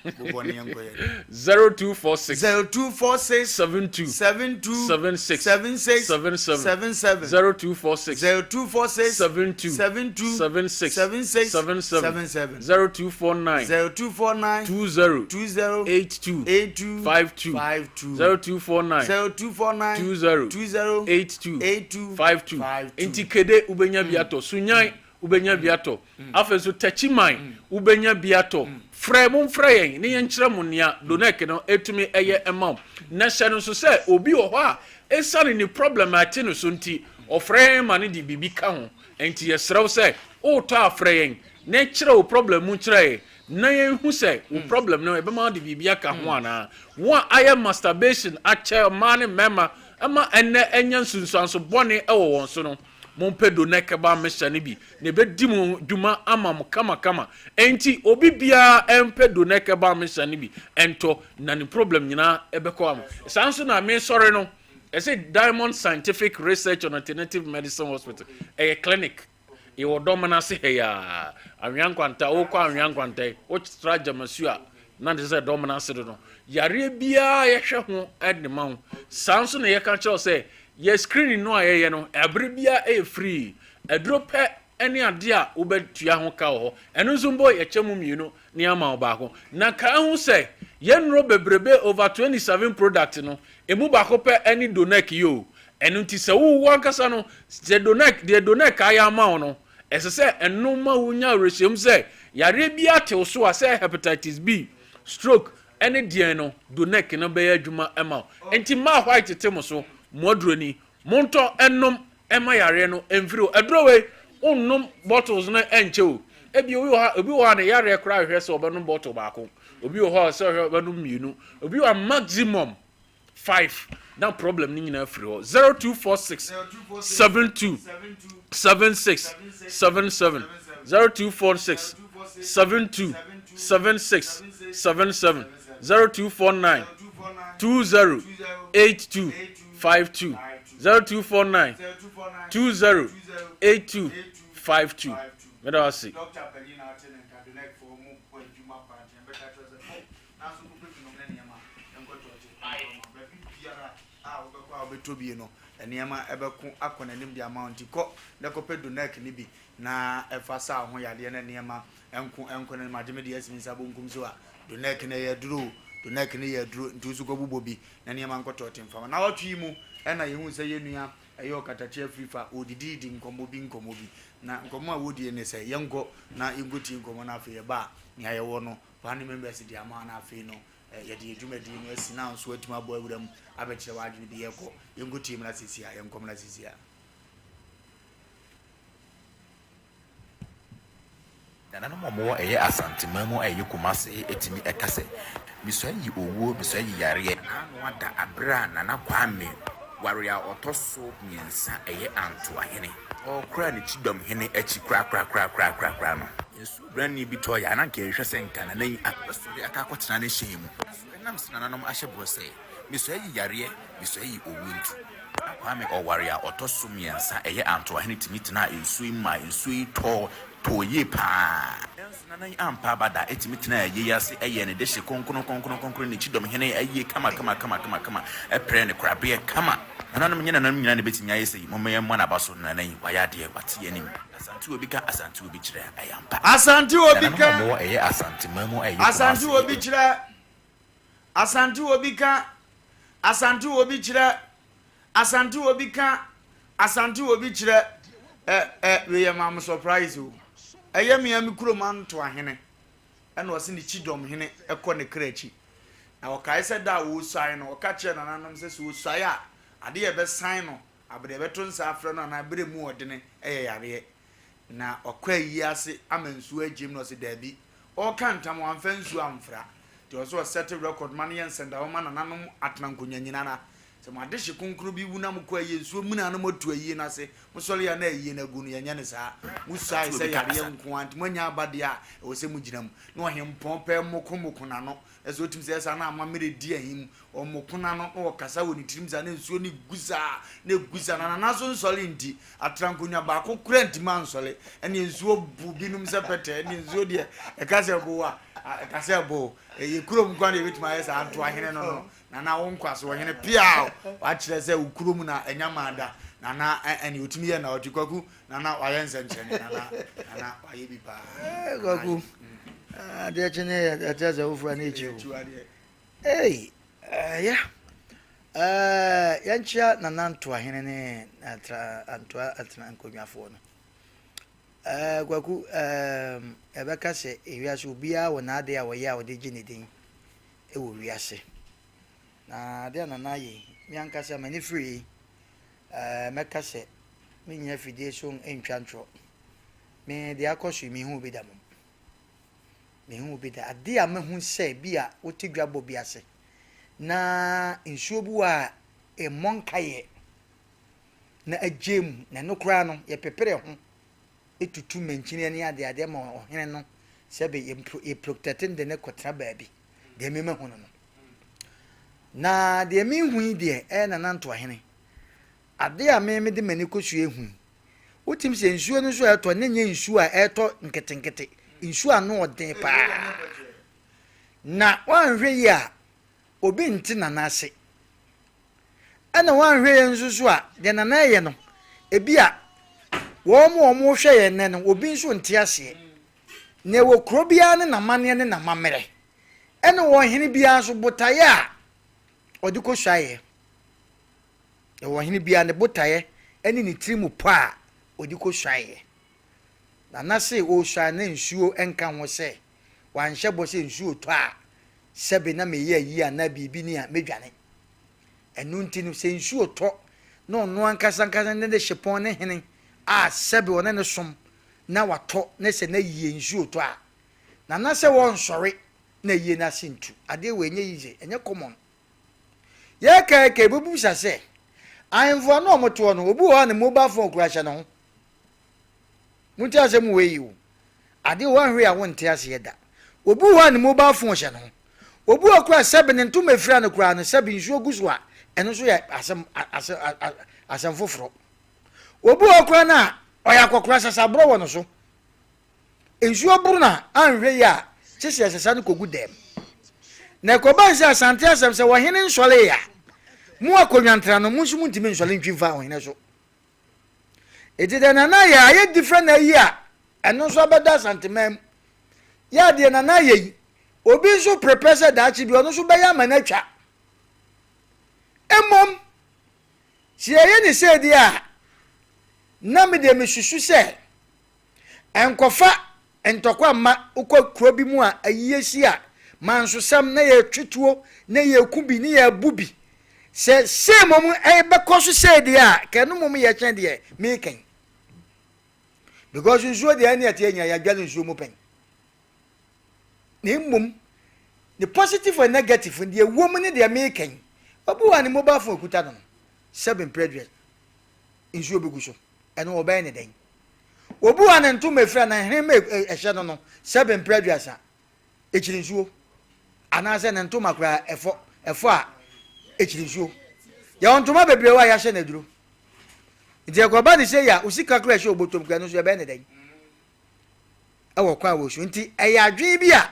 0246 0246 72 72 76 76 77 77 0246 0246 72 72 76 76 77 77. 7. 0249. 0249. 20. 20. 82. 82. 52. 52. 0249. 0249. 20. 20. 82. 82. 52. 52. Nti kede wobɛnya bi atɔ. Sunyan wobɛnya bi atɔ. Afei nso Takyiman wobɛnya bi atɔ. Frɛ momfrɛ yɛn ne yɛnkyerɛ mo nea Donec no ɛtumi ɛyɛ ɛma wo. Na hyɛ no nso sɛ obi wɔ hɔ a ɛsiane ne problem a ɛte no so nti ɔfrɛ yɛn ma no de biribi ka ho. Ɛnti yɛsrɛ wo sɛ wotɔ a frɛ yɛn na kyerɛ wo problem mu kyerɛ yɛn na yɛnhu sɛ wo problem no ɛbɛma wode biribi aka ho anaa. Wo a ayɛ masturbation akyɛ mmaa ne mmarima ma ɛnnɛ anya nsunsuanso bɔne wɔ wɔn so no, Mompɛ Donɛ Kebab Mixture no bi na ɛbɛdi mo dwuma ama mo kamakama. Enti obi biara mpɛ Donɛ Kebab Mixture no bi ntɔ na ne problem nyinaa ɛbɛkɔ ama. Saa nso na mesɔre no, ɛsɛ Diamond Scientific Research and Alternative Medicine Hospital, ɛyɛ clinic. Yɛwɔ Dɔmena ase ha yi ara, Anwea Nkwanta, wokɔ Anwea Nkwanta yi, wotra Gyamasu a, na te sɛ Dɔmena ase do no. Yareɛ biara yɛhwɛ ho de ma wo. Saa nso na yɛka kyerɛ wo sɛ Yɛ screening no a yɛyɛ no ɛbere biara ɛyɛ free. Aduro pɛ ne adeɛ a wobɛtua ho ka wɔ hɔ. Ɛno nso mpo yɛkyɛ mu mmienu na yɛama wo baako. Na kae ho sɛ yɛn nnuro bebrebe over 27 product no, ɛmu baako pɛ ne Donec yi o. Ɛno nti sɛ wo wo ankasa no, sɛ Donec, deɛ Donec ayɛ ama wo no, ɛsɛ sɛ ɛno ma wonya awerɛhyɛmu sɛ yareɛ biara te wo so a, sɛ hepatitis B, stroke, Ɛne deɛn no Donec no bɛyɛ adwuma ma wo. Nti mmaa white te mo so, mo aduro ni. Montɔ nnom mma yareɛ no mfiri hɔ. Aduro wei, wonnom bottles no ɛnkyɛ o. Ebi obi wɔ hɔ a, obi wɔ hɔ a ne yareɛ koraa hwehwɛ sɛ ɔbɛnom bottle baako. Obi wɔ hɔ a sɛ ɔhwɛ ɔbɛnom mmienu. Obi wɔ a maximum 5 na problem no nyinaa firi hɔ. 0246 72 76 77 0246 72 76 77 0249 20 82 52 0249 20 82 52 meda wo ase. Nanso wopɛ binom ne nneɛma nkɔ kyɔɔkye nkɔ ma baabi biara a wobɛkɔ a wobɛtɔ bi no nneɛma ɛbɛko akɔ n'anim de ama wo nti kɔ na kɔpɛ Donec no bi na ɛfa sa wo ho yadeɛ na nneɛma nko nkɔ n'anim agye me deɛ asi me nsa bonkum so a Donec no ɛyɛ aduro o Donec no yɛ aduro nti wo nso kɔbobɔ bi na nneɛma nkɔ tɔɔte mfa ma. Nawɔtwe yi mu ɛna yɛhuu sɛ yɛn nua ɛyɛ ɔkatakye afirifa ɔredididi nkɔmmɔ bi nkɔmmɔ bi na nkɔmmɔ a wɔredie ne sɛ yɛnkɔ na yɛnkɔtie nkɔmmɔ no afei yɛba a nea yɛwɔ no Family members de ama na afei no yɛde yɛn dwumadie no asi na nso atumi abɔ awura mu abɛkyerɛ w'adwene bi yɛkɔ yɛnkɔ tie mmra sisi a yɛnkɔ mmra sisi a. Nananom a wɔwɔ ɛyɛ Asanteman mu a ɛyɛ Kumase tumi ka sɛ, Mesua yi owuo, mesua yi yareɛ. N'ano ada aberɛ a Nana Kwame ware a ɔtɔ so mmiɛnsa ɛyɛ Antoahene. Ɔkora ne kyidɔmhene akyi korakorakorakorakoraa no. Brani bi tɔe a, na anka yɛhwehwɛ sɛ nka nana yi bɛsɔre aka akɔtena ne hyɛn mu. Nanso ɛnam sɛ nananom ahyɛ bɔ sɛ, Mesɔe yi yareɛ, mesɔe yi owu nti, na Kwame ɔware a ɔtɔ so mmiɛnsa ɛyɛ Antoahene tumi tenaa nsuo yi mu maa nsuo yi tɔɔ tɔɔ yie pa ara. Nanso nana yi ampa aba da, ɛtumi tenaa ayie yi ase yɛɛ ne dehye kronkron kronkron kronkron, ne kyidɔmhene ayie kama kama kama kama kama, ɛprɛɛ ne korabeɛ kama. Nananom, nyɛ nananom nyinaa na ɛbɛtumi ayɛ sei, momma yɛmmɔ n'aba so, nana yi, wayɛ adeɛ, wate yɛn anim. Asante obi ka Asante obi kyerɛ a, ɛyɛ ampa. Asante obi Nananom ka. a wɔwɔ ɛyɛ Asanteman mu a ɛyɛ Asante Kumasi. obi kyerɛ. Asante obi ka. Asante obi kyerɛ. Asante obi ka. Asante obi kyerɛ. Ɛ ɛ wei yɛ maa mo surprise o. Ɛyɛ me a me kurom Antoahene ɛna ɔse ne kyidɔmhene kɔ ne kra akyi. Na ɔkae sɛ da a ɔresuae no, ɔka kyerɛɛ nananom sɛ sɛ ɔsuae a, adeɛ a ɛbɛsan no Aber a yɛbɛto nsa afrɛ no anaa ber a mu ɔdene yɛ yareɛ, na ɔkɔ ayie ase ama nsuo agye mu na ɔse daabi, ɔreka ntam wamfa nsuo amfra, nti ɔwɔ sɛ ɔsɛte record ma no yɛ nsɛndahɔ ma nananom atena nkonya nyina na sɛ mo adehye kronkron bi wu na mokɔ ayie nsuo muna na moatu ayie no ase, mosɔre a na ayie no agu no, yɛnyɛ no saa, mosuae sɛ yareɛ nko ara nti moanya aba deɛ a ɛwɔ sɛ mogyina mu, na ɔhempɔn pɛ moko moko n'ano. Na sɛ ɔtumi sɛ ɛsaa na amammerɛ di ahim, wɔn ko no ano na wɔkasa wɔ ne tirim saa na nsuo no gu saa na ɛgu saa na Nana so nsɔre nti atrankonnwa baako koraa ntumi ansɔre ɛne nsuo bo binom sɛ pɛtɛ ɛne nsuo deɛ ɛka sɛ bo a ɛka sɛ bo ɛyɛ kurom nkwa deɛ ɛbɛtumi ayɛ saa nto ahene no no Nana wo nkwa so ɔhene piaw wakyerɛ sɛ wo kurom na ɛnya maa da Nana ɛne ɔtumi yɛ na ɔte kwaku Nana wayɛ nsɛnkyerɛnne Nana Nana wayɛ bi paa Kwaku adeɛ kye ne ɛte sɛ wofura ne akyi o Ei ɛyɛ eh, yɛnkyea Nana Ntoahene ne atra Antoa atena nkonnwafoɔ no. Eh, Kwaku, eh, yɛbɛka sɛ ewiase obiara wɔ n'ade a ɔyɛ a ɔde gye ne din wɔ wiase. Na ade a Nana ayɛ yi, me ankasa m'ani firi yi, eh, mɛka sɛ mennyina afidie so ntwa ntorɔ. Me deɛ akɔ so yi, menhuu bi da mmom. Menhuu bi da. Ade a mahu sɛ bi a wote dwabɔ bi ase na nsuo bi wɔ a ɛmmɔ nkaeɛ na agye mu, na ɛno koraa no yɛpepere ho tutu mankyini ne adeadeɛ ma ɔhene no sɛbe yɛprotɛte no de no kɔtena baabi. Deɛ me mahu no no. Na deɛ mehu yi deɛ ɛyɛ Nana Ntoahene. Ade a me mede m'ani kɔsua ehu yi, Wotumi sɛ nsuo no nso a ɛtɔ no nyɛ nsuo a ɛtɔ nketenkete, nsuo ano ɔden paa. Na woanhwɛ yie a, obi nte nana ase. Ɛna woanhwɛ yie nso so a, deɛ nana ɛyɛ no, ebi a wɔn a wɔhwɛ yɛn nnɛ no, obi nso nte aseɛ. Na ɛwɔ kuro biara ne n'amanneɛ ne n'amammerɛ. Ɛna ɔhene biara nso botaeɛ a ɔde kɔsuaeɛ. Ɛwɔ ɔhene biara ne botaeɛ ne ne tiri mu pɔ a ɔde kɔsuaeɛ. Na na se ɔresuae na nsuo nka ho sɛ wanhyɛ bɔ sɛ nsuo retɔ a sɛbe na meyɛ ayi anaa biribi ni a mɛdwane. Ɛno nti no sɛ nsuo tɔ na ɔno ankasa ankasa ne dehyepɔn ne hene a sɛbe ɔne no som na watɔ ne sɛ n'ayie nsuo tɔ a, na na sɛ wɔnsɔre na ayie no ase ntu. Adeɛ wei ɛnyɛ easy, ɛnyɛ common. Yɛrekaekae yɛbɛbisa sɛ, ahemfo a na wɔtoɔ no, obi wɔ hɔ a ne mobile phone kura hyɛ ne ho. Monte asɛm wei yi o. Adeɛ woanhwɛ a wonte aseɛ da. Obi wɔ hɔ a ne mobile phone hyɛ ne ho. Obi wɔ koraa sɛbe ne ntoma efira no koraa no sɛbe nsuo gu so a ɛno nso yɛ asɛm asɛm asɛm foforɔ. Obi wɔ koraa no a ɔyɛ akɔkora sasaborɔ wɔ no so. Nsuo boro no a, anhwɛ yie a, kye sɛ yɛsesa no kɔgu dɛm. Na ɛkɔbae sɛ Asante asɛm sɛ ɔhene nsɔree a, mo akonnwantra no, mo nso montumi nsɔre ntwi mfa ɔhene so. Enti deɛ Nana ayɛ ayɛ different na ayi a, ɛno nso abɛda Asanteman mu. Yɛ a deɛ Nana ayɛ yi, obi nso prepare sɛ daakye bi ɔno nso bɛyɛ ama no atwa. Mmom, sɛ yɛyɛ ne sei deɛ a, na me deɛ mesusu sɛ Ɛnkɔfa ntɔkwa mma wokɔ kuro bi mu a ayie si a, mansosɛm na yɛtwe tuo na yɛku bi ne yɛbu bi. Sɛ sei mmom ɛbɛkɔ so sei deɛ a, ka ɛno mmom yɛ kyɛn deɛ meka yi. Because nsuo deɛ ɛne ɛteɛ nyina yɛadware nsuo mu pɛn. Na mmom ne positive and negative deɛ ɛwɔ mu ne deɛ meka yi. Obi wɔ a ne mobile phone kuta no no, sɛbe mprɛ aduasa nsuo bɛgu so. Ɛno wɔbɛyɛ ne dɛn? Obi wɔ a ne ntoma efira na nhene ɛhyɛ no no sɛbe mprɛ aduasa ekyiri nsuo anaasɛ ne ntoma koraa ɛfɔ ɛfɔ a ekyiri nsuo. Yɛwɔ ntoma bebree wɔ a yɛahyɛ no aduro. Nti ɛkɔba ne sɛ yɛ a osika koraa ɛhyɛ obotom koraa no nso yɛbɛyɛ ne dɛn? Ɛwɔ kwan a wɔ so nti ɛyɛ adwene bi a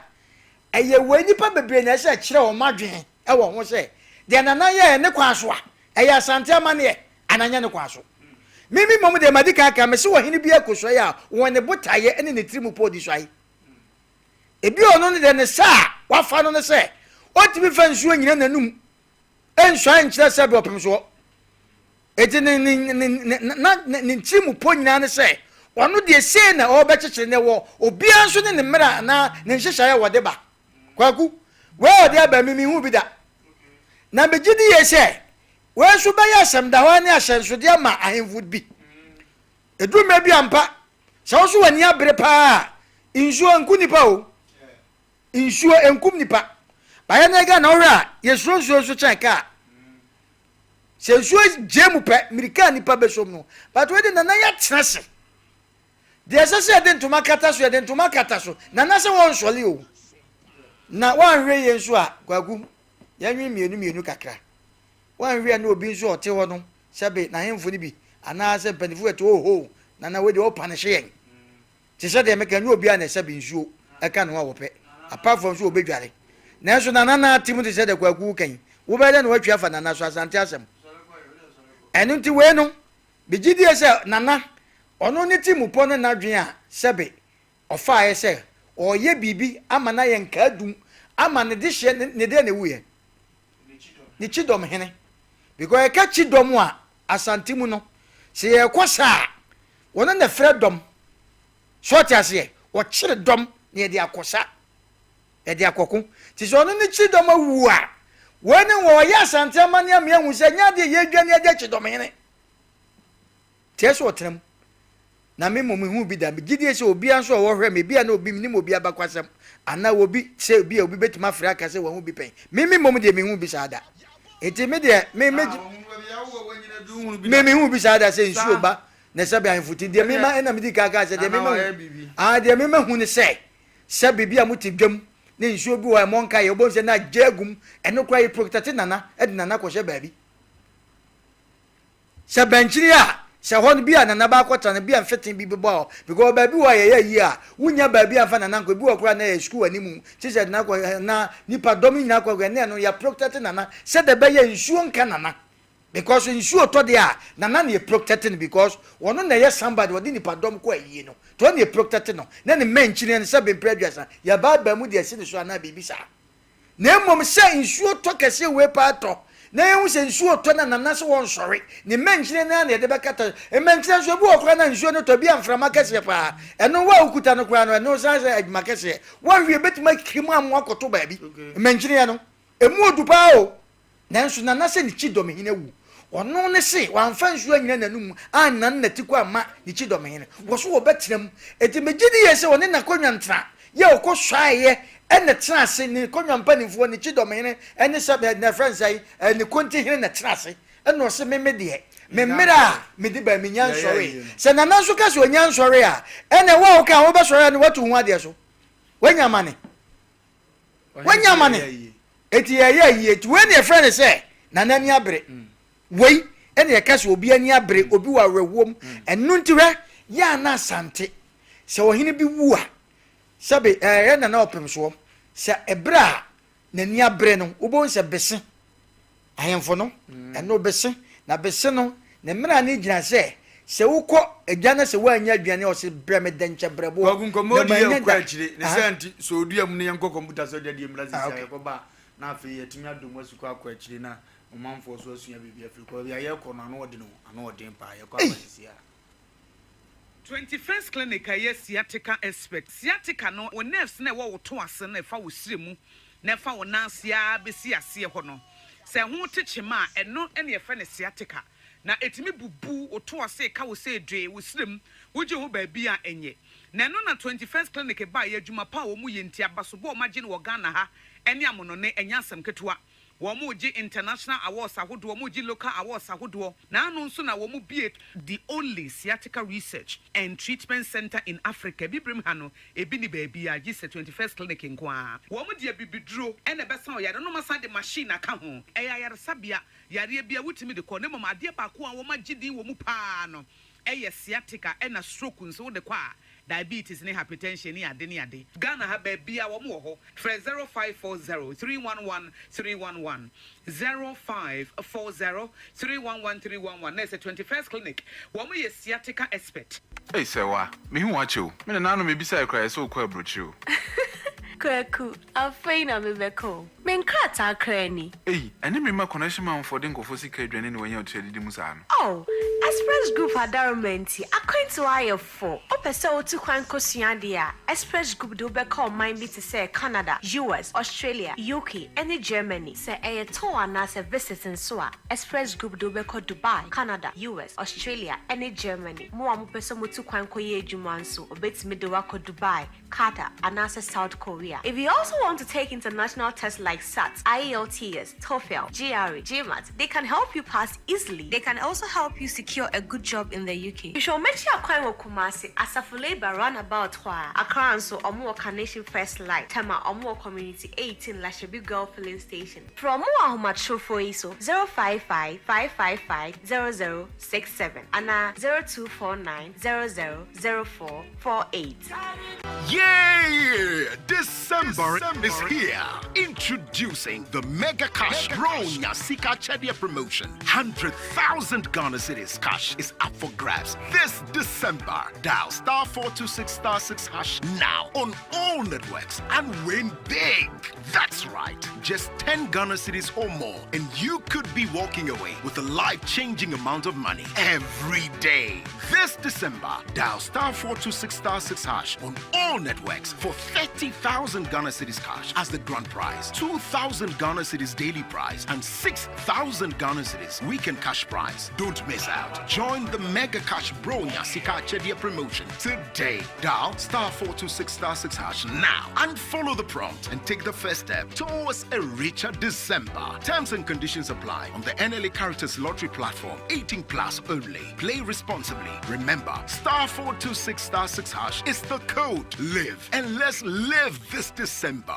ɛyɛ wɔ nnipa bebree na ɛsɛ ɛkyerɛ wɔn adwene ɛwɔ ho sɛ deɛ nana yɛɛ ne kwan so a ɛyɛ Asante amanneɛ anaa ɛnyɛ ne kwan so. Me me mmom deɛ madi kan aka, mese ɔhene biara kɔsuae a wɔ ne botaeɛ ne ne tirim pɔ ɔdi suae. Ebi ɔno no deɛ ne sa a wafa no ne sɛ ɔntumi mfa nsuo nyina n'anum nsuae nkyerɛ sɛ bɛ ɔpem soɔ. Enti ne ne ne ne na ne ne tirim pɔ nyinaa ne sɛ ɔno deɛ sei na ɔrebɛkyekyere na ɛwɔ obiara nso ne ne mmerɛ anaa ne nhyehyɛeɛ a wɔde ba. Kwaku, wei a ɔde aba mi menhuu bi da. Na megye di yie sɛ wei nso bɛyɛ asɛmdahɔ ne ahyɛnsodeɛ ama ahemfo bi. Ɛduru mmerɛ bi ampa, sɛ wo nso w'ani abere paa a, nsuo nku nipa o. Nsuo nkum nipa. Bayɛ no Ghana wohwɛ a, yɛsuro nsuo nso kyɛn kaa. Sɛ nsuo gye mu pɛ, mmirika a nipa bɛsom no. But wei de nana yɛatena ase. Deɛ ɛsɛ sɛ yɛde ntoma kata so, yɛde ntoma kata so. Nana sɛ wɔnsɔre o. Na woanhwɛ yie nso a, Kwaku, yɛnwene mmienu mmienu kakra. Woanhwɛ a na obi nso a ɔte hɔ no, sɛbe n'ahemfo no bi anaasɛ mpanimfoɔ bɛte ohoo, Nana wei deɛ ɔrepanishe yɛn. Te sɛ deɛ meka, ɛnyɛ obiara na sɛbe nsuo ka ne ho a wɔpɛ, apart from sɛ wɔbɛdware. Nanso Nana no ara te mu te sɛ deɛ Kwaku reka yi, wobɛyɛ dɛn na woatwi afa Nana so, Asante asɛm. Ɛno nti wei no, megye die sɛ Nana, ɔno ne tirimupɔ ne n'adwene a sɛbe Ɔfaeɛ sɛ ɔreyɛ biribi ama no ayɛ nkaadum ama ne dehyeɛ ne ne deɛ na ɛwuiɛ? Ne kyidɔm hene. Because yɛka kyidɔm a, Asante mu no, sɛ yɛrekɔ sa a, wɔno na ɛfrɛ dɔm. So ɔte aseɛ? Wɔkyere dɔm na yɛde akɔ sa, yɛde akɔko. Nti sɛ ɔno ne kyidɔm awu a, wei ne wɔyɛ Asante amanneɛ ama yɛahu sɛ ɛnyɛ adeɛ yɛredwane agya kyidɔm hene. Teɛ sɛ ɔtena mu. Na me mmom menhuu bi da. Megye die sɛ obiara nso a ɔhwɛ me, ebia na obi, menim obi abakwasɛm, anaa obi, sɛ ebia obi bɛtumi afrɛ aka sɛ wahu bi pɛn. Me, me mmom deɛ menhuu bi saa da. Enti me deɛ, me, me, me, menhuu bi saa da sɛ nsuo ba na sɛbe ahemfo ti. Deɛ mema, ɛna medi kan kaa sɛ deɛ mema hu, ah, deɛ mema hu ne sɛ, sɛ biribi a mote dwam ne nsuo bi wɔ a ɛmmɔ nkaeɛ, wobɛhu sɛ na agye agum, ɛno koraa yɛ protɛte nana, ɛde nana kɔhyɛ baabi. Sɛ bɛnkyere a, sɛ hɔ no bi a nana bɛakɔtra no bi a mfete bi bɛbɔ hɔ because baabi wɔ hɔ a yɛyɛ ayie a wonnya baabi amfa nana nkɔ ebi wɔ koraa na ɛyɛ sukuu anim kye sɛ nana kɔ na nipa dɔm no nyinaa kɔ ɛne ɛno yɛ protect nana sɛdeɛ ɛbɛyɛ nsuo nka nana because nsuo tɔ deɛ a nana na yɛ protect no because ɔno na ɛyɛ somebody ɔde nipa dɔm kɔ ayie no nti ɔno na yɛ protect no na ne mmɛnkyini no sɛ bempere aduasa yɛbaabaa mu de asi ne so anaa biribi saa. Na mmom sɛ nsuo tɔ kɛseɛ wei paa tɔ, na yɛhu sɛ nsuo retɔ na nana sɛ wɔnsɔre, ne mmɛnkyene no ara na yɛde bɛkata. Mmɛnkyene nso, ebi wɔ koraa na nsuo no tɔ, ebi a mframa kɛseɛ paa. Ɛno wo a wokuta no koraa no, ɛno san sɛ adwuma kɛseɛ. Woahwie, ɛbɛtumi akiri mu amoa akɔto baabi. Mmɛnkyeneɛ no, ɛmu odu paa o. Nanso Nana sɛ ne kyidɔmhene awu. Ɔno ne se wamfa nsuo annyina n'anum annan n'atiko amma ne kyidɔmhene. Wɔ so wɔbɛtena mu. Enti megye di yie sɛ ɔne n'akonnwa ntena yɛ ɔkɔ suaeɛ na ɛtena ase, ne konnwa mpanimfoɔ, ne kyidɔmhene ne sɛ bɛ na ɛfrɛ no sɛn, ne kontihene na ɛtena ase. Ɛna ɔse me me deɛ, me mmerɛ a mede bae mennya nsɔree. Sɛ Nana nso ka sɛ ɔnnya nsɔree a, ɛnna wo a woka a wobɛsɔre a na woatu wo ho adeɛ so. Woanya amane. Wanya amane. Eti yɛyɛ ayie. Eti wei na yɛfrɛ no sɛ nana ani abere. Wei ɛna yɛka sɛ obi ani abere, obi wɔ awerɛhoɔ mu. Ɛno nti hwɛ, yɛ a na Asante, sɛ ɔhene bi wu a, sɛbe ɛyɛ nana ɔpem soɔ, sɛ ɛberɛ a n'ani abere no, wobɛhu sɛ bese Ahemfo no, ɛno bese, na bese no, ne mmara no gyina sɛ, sɛ wokɔ agya na sɛ woannya aduane a, ɔse brɛ me dɛnkyɛ brɛboɔ, Kwaku nkɔmmɔ na di yɛ mannya kɔ da. akyire ne Aha. sɛ nti sɛ odua mu no yɛnkɔ kɔmputa so deɛ deɛ mmra sisi Ah, a okay. yɛkɔba a na afei yɛatumi adɔ mu asukɔ akɔ akyire na ɔmanfoɔ so asua biribi afiri kɔ baabi a yɛrekɔ no ano ɔden o ano ɔden paa yɛkɔ aba Ei! sisi a. 21st Clinic a ɛyɛ sciatica expert. Sciatica no, wo nerves no a ɛwɔ wo to ase no a ɛfa wo srɛ mu na ɛfa wo nan ase ara bɛsi aseɛ hɔ no, sɛ ɛho te kyema a, ɛno na yɛfrɛ no sciatica. Na ɛtumi bubu wo to ase, ɛka wo sɛ dwee, wo srɛ mu, wogye ho baabi a ɛnyɛ. Na ɛno na 21st Clinic baeɛ, adwuma pa a wɔyɛ nti, abasobɔ a wɔagye no wɔ Ghana ha ne amonɔne, ɛnyɛ asɛm ketewa. Wɔregye international awards ahodoɔ, wɔregye local awards ahodoɔ. Naano nso na wɔbue the only sciatica research and treatment centre in Africa. Abibirem ha no, ebi nni baabiara gye sɛ 21st Clinic nko ara. Wɔde abibiduro na ɛbɛsa ɔyare no na wɔasan de machine aka ho. Ɛyɛ ayaresabea, yareɛ biara wotumi de kɔ na mmom adeɛ baako a wɔagye din wɔ mu pa ara no yɛ sciatica ɛna stroke nso wode kɔ a diabetes ne hypertension ne ade ne ade. Ghana ha baabiaa wɔn wɔ hɔ frɛ 0540 311 311 0540 311 311 na ɛsɛ 21st clinic wɔn yɛ sciatica expert. Ei Sɛwa, mehu wo akyɛ o. Me nananom mebisae koraa yɛsɛ wokɔ abrokyire o. Kwaku, afei na mebɛka o. Me nkrataa koraa ni. Ei, ɛne me mma connection manfoɔ de nkurɔfoɔ sika adwane na wanya ɔtiri adidi mu saa no. Oh, Express Group adaroma nti, akwantuo ayɛ fo. Wopɛ sɛ wotu kwan kɔsua adeɛ a, Express Group de wo bɛkɔ ɔman bi te sɛ Canada, US, Australia, UK, ne Germany. Sɛ ɛyɛ tour anaasɛ visit nso a, Express Group de wo bɛkɔ Dubai, Canada, US, Australia, ne Germany. Mo a mopɛ sɛ motu kwan kɔyɛ adwuma nso, wɔbɛtumi de wo akɔ Dubai, Qatar, anaasɛ South Korea. If you also want to take international tests like. like SAT, IELTS, TOEFL, GRE, GMAT. They can help you pass easily. They can also help you secure a good job in the UK. Hwehwɛ wɔn akyi akwan wɔ Kumasi, Asafo Labour roundabout hɔ ara. Accra nso, wɔn wɔ Carnation First Light, Tema, wɔn wɔ Community 18 Lashibi Girl Filling Station. Frɛ wɔn wɔ ahomatrofoɔ yi so, 055 555 0067 anaa 0249 00 0448. Yay! December is here. Introducing the Mega Cash Bronya Sika Chedia promotion. 100,000 Ghana cedis cash is up for grabs this December. Dial star 426 star 6 hash now on all networks and win big. That's right. Just 10 Ghana cedis or more, and you could be walking away with a life changing amount of money every day. This December, dial star 426 star 6 hash on all networks for 30,000 Ghana cedis cash as the grand prize, 2,000 Ghana cedis daily prize, and 6,000 Ghana cedis weekend cash prize. Don't miss out. Join the Mega Cash Bro Nyasika Chedia promotion today. Dial star 426 star 6 hash now and follow the prompt and take the first step towards a richer December. Terms and conditions apply on the NLA Caritas Lottery platform. 18 plus only. Play responsibly. Remember, star 426 star 6 hash is the code. Live and let's live this December.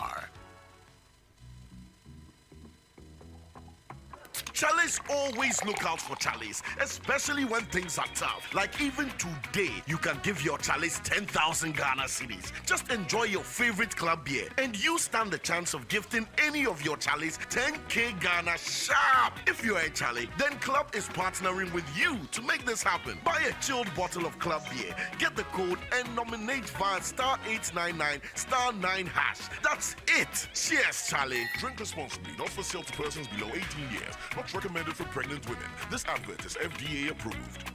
Charlies always look out for Charlies, especially when things are tough. Like even today, you can give your Charlies 10,000 Ghana cedis. Just enjoy your favorite club beer, and you stand the chance of gifting any of your Charlies 10k Ghana sharp. If you're a Charlie, then Club is partnering with you to make this happen. Buy a chilled bottle of Club beer, get the code, and nominate via star 899 star 9 hash. That's it. Cheers, Charlie. Drink responsibly, not for sale to persons below 18 years. Not recommended for pregnant women. This advert is FDA approved.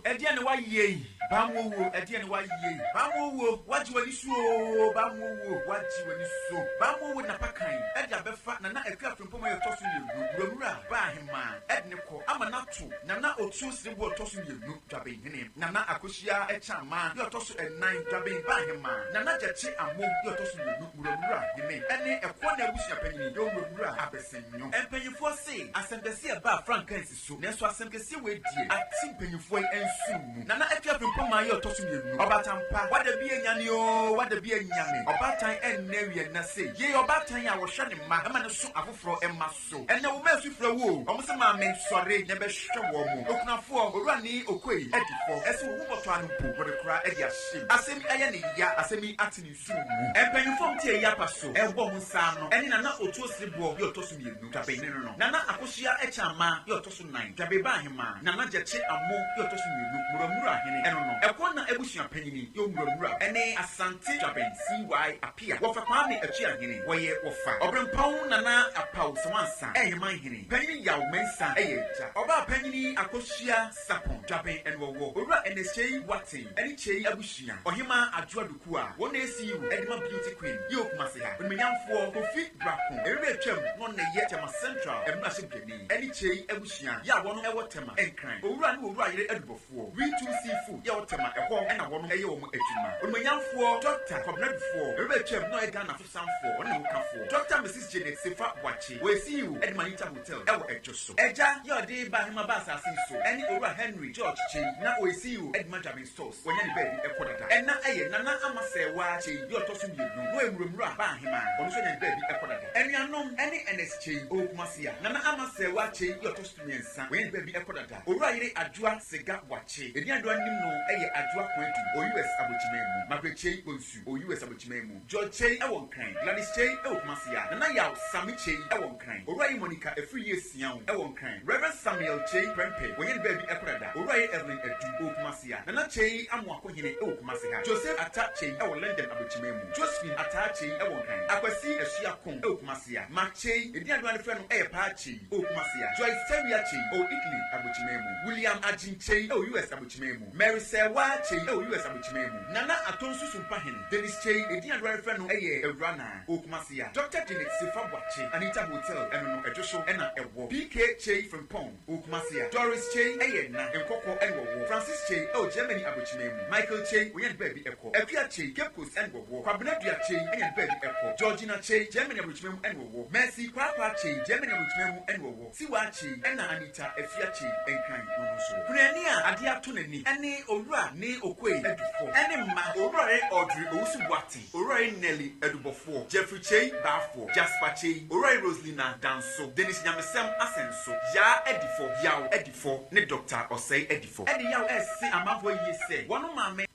Ɛdeɛn na woayɛ yi? Bamwowuo, ɛdeɛn na woayɛ yi? Bamwowuo, woagye w'ani so oo, Bamwowuo, woagye w'ani so. Bamwowuo de n'apakan de abɛfa Nana Akua Frimpong a ɔtɔ so mmienu, Wuramura ba Ahemaa de no kɔ ama no ato Nana Otuo Sereboɔ ɔtɔ so mmienu, Dwabenhene, Nana Akosua Kyamaa yɛ ɔtɔ so nnan, Dwaben ba Ahemaa, Nana Gyakye Amo yɛ ɔtɔ so mmienu, Wuramura Hene ne Ɛkoɔ na abusua panyini yɛ Owuramura Abɛsenyo. Mpanyinfoɔ se, asɛm kɛseɛ ba a frankaa nsi so, nanso asɛm kɛseɛ wei deɛ ate mpanyinfoɔ yi nsono mu. Nana Akua Frimpong maa yɛ ɔtɔ so mmienu, Ɔbaatan pa, wada bi anyane oo, wada bi anyane, ɔbaatan ɛnnɛ awia nna sei, yei ɔbaatan a wɔhwɛ ne mma ma no so afoforɔ mma so. Ɛnnɛ wo mma asu frɛ wo o, wɔn se maame sɔre na bɛhwɛ wɔn. Okunafoɔ, Owura Nee Okoe adi fɔ, ɛse wo ho bɔtɔ ano mpo wɔde kora de ahyem. Asɛm yi ayɛ ne ya, asɛm yi ate ne nsono mu. Mpanyinfoɔ a wɔte ayi apa so rebɔ wɔn nsa ano ne Nana Otuo Sereboɔ yɛ ɔtɔ so mmienu, Dwaben ne no no, Nana Akosua Akyang yɛ ɔtɔ so nan, Dwabeba Ahemaa, Nana Gyakye Amo yɛ ɔtɔ so mmienu, Muramura Hene ɛno no, Ɛkɔnna abusua panyini yɛ Omuramura ne Asante Dwaben CY Apia, Wɔfa Kwame Atuahene, wɔyɛ Wɔfa Ɔbrempɔn Nana Apaw Sawansa Ɛheman Hene, Panyini Yaw Mensah yɛ agya, Ɔbaa Panyini Akosua Sapon Dwaben ɛna ɔwɔ Owura Ernest Kyei Boateng ɛne Kyei abusua, Ɔhemaa Adwoa Duku a wɔn na ɛyɛ CEO de ma Beauty Queen yɛ wɔ Kumasi ha, Onimuonyamfoɔ Kofi Brako, ɛberɛ atwam na ɔno na ɛyɛ Tema Central mmarahyɛbdwani ɛne Kyei abusua yɛ a wɔn wɔ Tema Nkran, Owura ne Owura yere adubɔfoɔ, We Too See Food yɛ wɔ Tema ɛhɔ na wɔn yɛ wɔn adwuma, Onimuonyamfoɔ Dɔkta Kwabena Dufoɔ, ɛberɛ atwam na ɔyɛ Ghana Fosanfoɔ, ɔne ne hokafoɔ Dɔkta Mrs Janet Sefa Boakye, wɔyɛ CEO de ma Anita Hotel ɛwɔ Ɛdwo so. Agya yɛ ɔde ba ahema ba asase yi so ɛne Owura Henry George Kyei na ɔyɛ CEO de ma Dwaben Stores. Wanya ne baabi kɔ dada. Ɛna yɛ Nana Ama Serwaa Kyei yɛ ɔtɔ so mmienu na ɔyɛ Muramura ba ahemaa. Ɔno nso anya ne baabi kɔ dada. Anuanom ne Ernest Kyei ɔwɔ Kumasi a Nana Ama Serwaa Kyei yɛ ɔtɔ so mmiɛnsa. Wanya ne baabi kɔ dada. Owura yere Adwoa Sega Boakye. Edin Adwoa nim no yɛ Adwoa Koadu ɔwɔ US Abokyiman mu. Margaret Kyei Bonsu ɔwɔ US Abokyiman mu. George Kyei wɔ Nkran, Gladys Kyei wɔ Kumasi a Nana Yaw Sammy Kyei wɔ Nkran, Owura Monica Afriyie Siaw wɔ Nkran, Rev. Samuel Kyei Prempeh wɔnyɛ ne baabi kɔ dada, Owura Evelyn Adu wɔ Kumasi a Nana Kyei Amoako Hene wɔ Kumasi ha, Joseph Atta Kyei wɔ London Abrokyima mu, Josephine Ataa Kyei wɔ Nkran, Akwasi Asuakon wɔ Kumasi a Mark Kyei, edin a dodoɔ no frɛ no yɛ Paa Kyei wɔ Kumasi a Joyce Tawia Kyei wɔ Italy Abrokyima mu, William Agyen Kyei wɔ US Abrokyima mu, Mary. Sɛɛwaa Kyei wɔ US Abrokyima mu, Nana Atonsu Sumpahene, Dennis Kyei, edin a dodoɔ ara frɛ no yɛ Awura Naa, wɔ Kumasi a, Dɔkta Janet Sefa Boakye, Anita Hotel, ɛno no Ɛdwo so na ɛwɔ, PK Kyei Frimpong wɔ Kumasi a, Doris Kyei yɛ na, Nkɔkɔ na wɔwɔ, Francis Kyei wɔ Germany Abrokyima mu, Michael Kyei, wɔnya ne baabi kɔ, Akua Kyei, Cape Coast na wɔwɔ, Kwabena Dua Kyei nya ne baabi kɔ, Georgina Kyei, Germany Abrokyima mu na wɔwɔ, Mercy Kwaakwa Kyei, Germany Abrokyima mu na wɔwɔ. Tiwa Kyei ɛna Anita Afia Kyei Nkran no no nso. Kunani a adeɛ ato n'ani ɛne Owura Ne Okoe Adufɔ ɛne mma Owurare Audrey Owusu Boateng, Owurare Nelly Adubɔfoɔ, Jeffrey Kyei Baafoɔ, Jasper Kyei, Owurare Roselina Danso, Dennis Nyamesɛm Asɛnso, Yaa Adifɔ, Yaw Adifɔ ne Doctor Ɔsɛe Adifɔ. Ɛde yaw ɛrese amanfoɔ yie sɛ wɔn maame.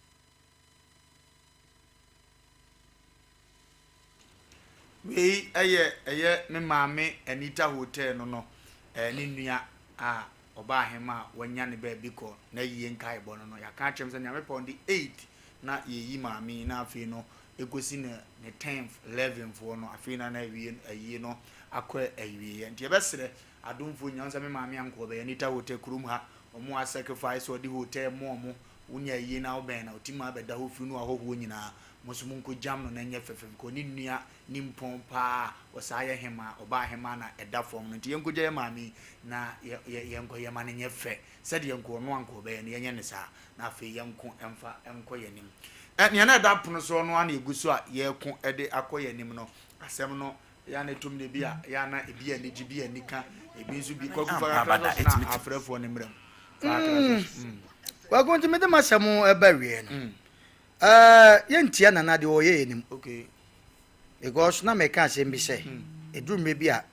Wei yɛ ɛyɛ me maame Anita Hotel no no ne nua a ɔbaa ahema a wanya ne baabi kɔ n'ayie nkaebɔ no no. Yɛaka akyerɛ m sɛ nea mepɛ on the 8 na yɛyi maame yi na afei no ɛkɔsi ne ne 10th 11 foɔ no afei na na awie ayie no akɔ awieɛ. Nti yɛbɛsrɛ adomfoɔ nyinaa sɛ me maame ankɔ ɔbɛyɛ Anita Hotel kurom ha wɔn a sacrifice ɔde hotel mo wɔn wonya ayie na wobɛn na ɔtumi abɛda hɔ firi no ahɔhoɔ nyinaa Mo nso monkogyam no na ɛnyɛ fɛfɛ because ne nua nimpɔn paa a ɔsaa yɛ hemaa, ɔbaa hemaa na ɛda fam no nti yɛnkogya yɛ maame yi na yɛ yɛ yɛnkɔ yɛma no nyɛ fɛ sɛdeɛ nka ɔno anka ɔbɛyɛ no yɛnyɛ no saa na afei yɛnko mfa nkɔ yɛn anim. Ɛ nea na ɛda pono soɔ no ara na ɛgu so a yɛreko de akɔ yɛn anim no asɛm no yɛ a na ɛtɔ mu ebi a yɛ a na ebi yɛ anigye ebi yɛ anika ebi nso bi kwaku fa kakra sɔ so na afrɛfoɔ no mmra mu fa kakra sɔ so. Mm. Kwaku nti mede m'asɛm ɛba wieɛ no mm. Ɛɛ yɛntia Nana deɛ ɔyɛ yɛ nim. Okay. Because na meka asɛm bi sɛ ɛduru mmerɛ bi a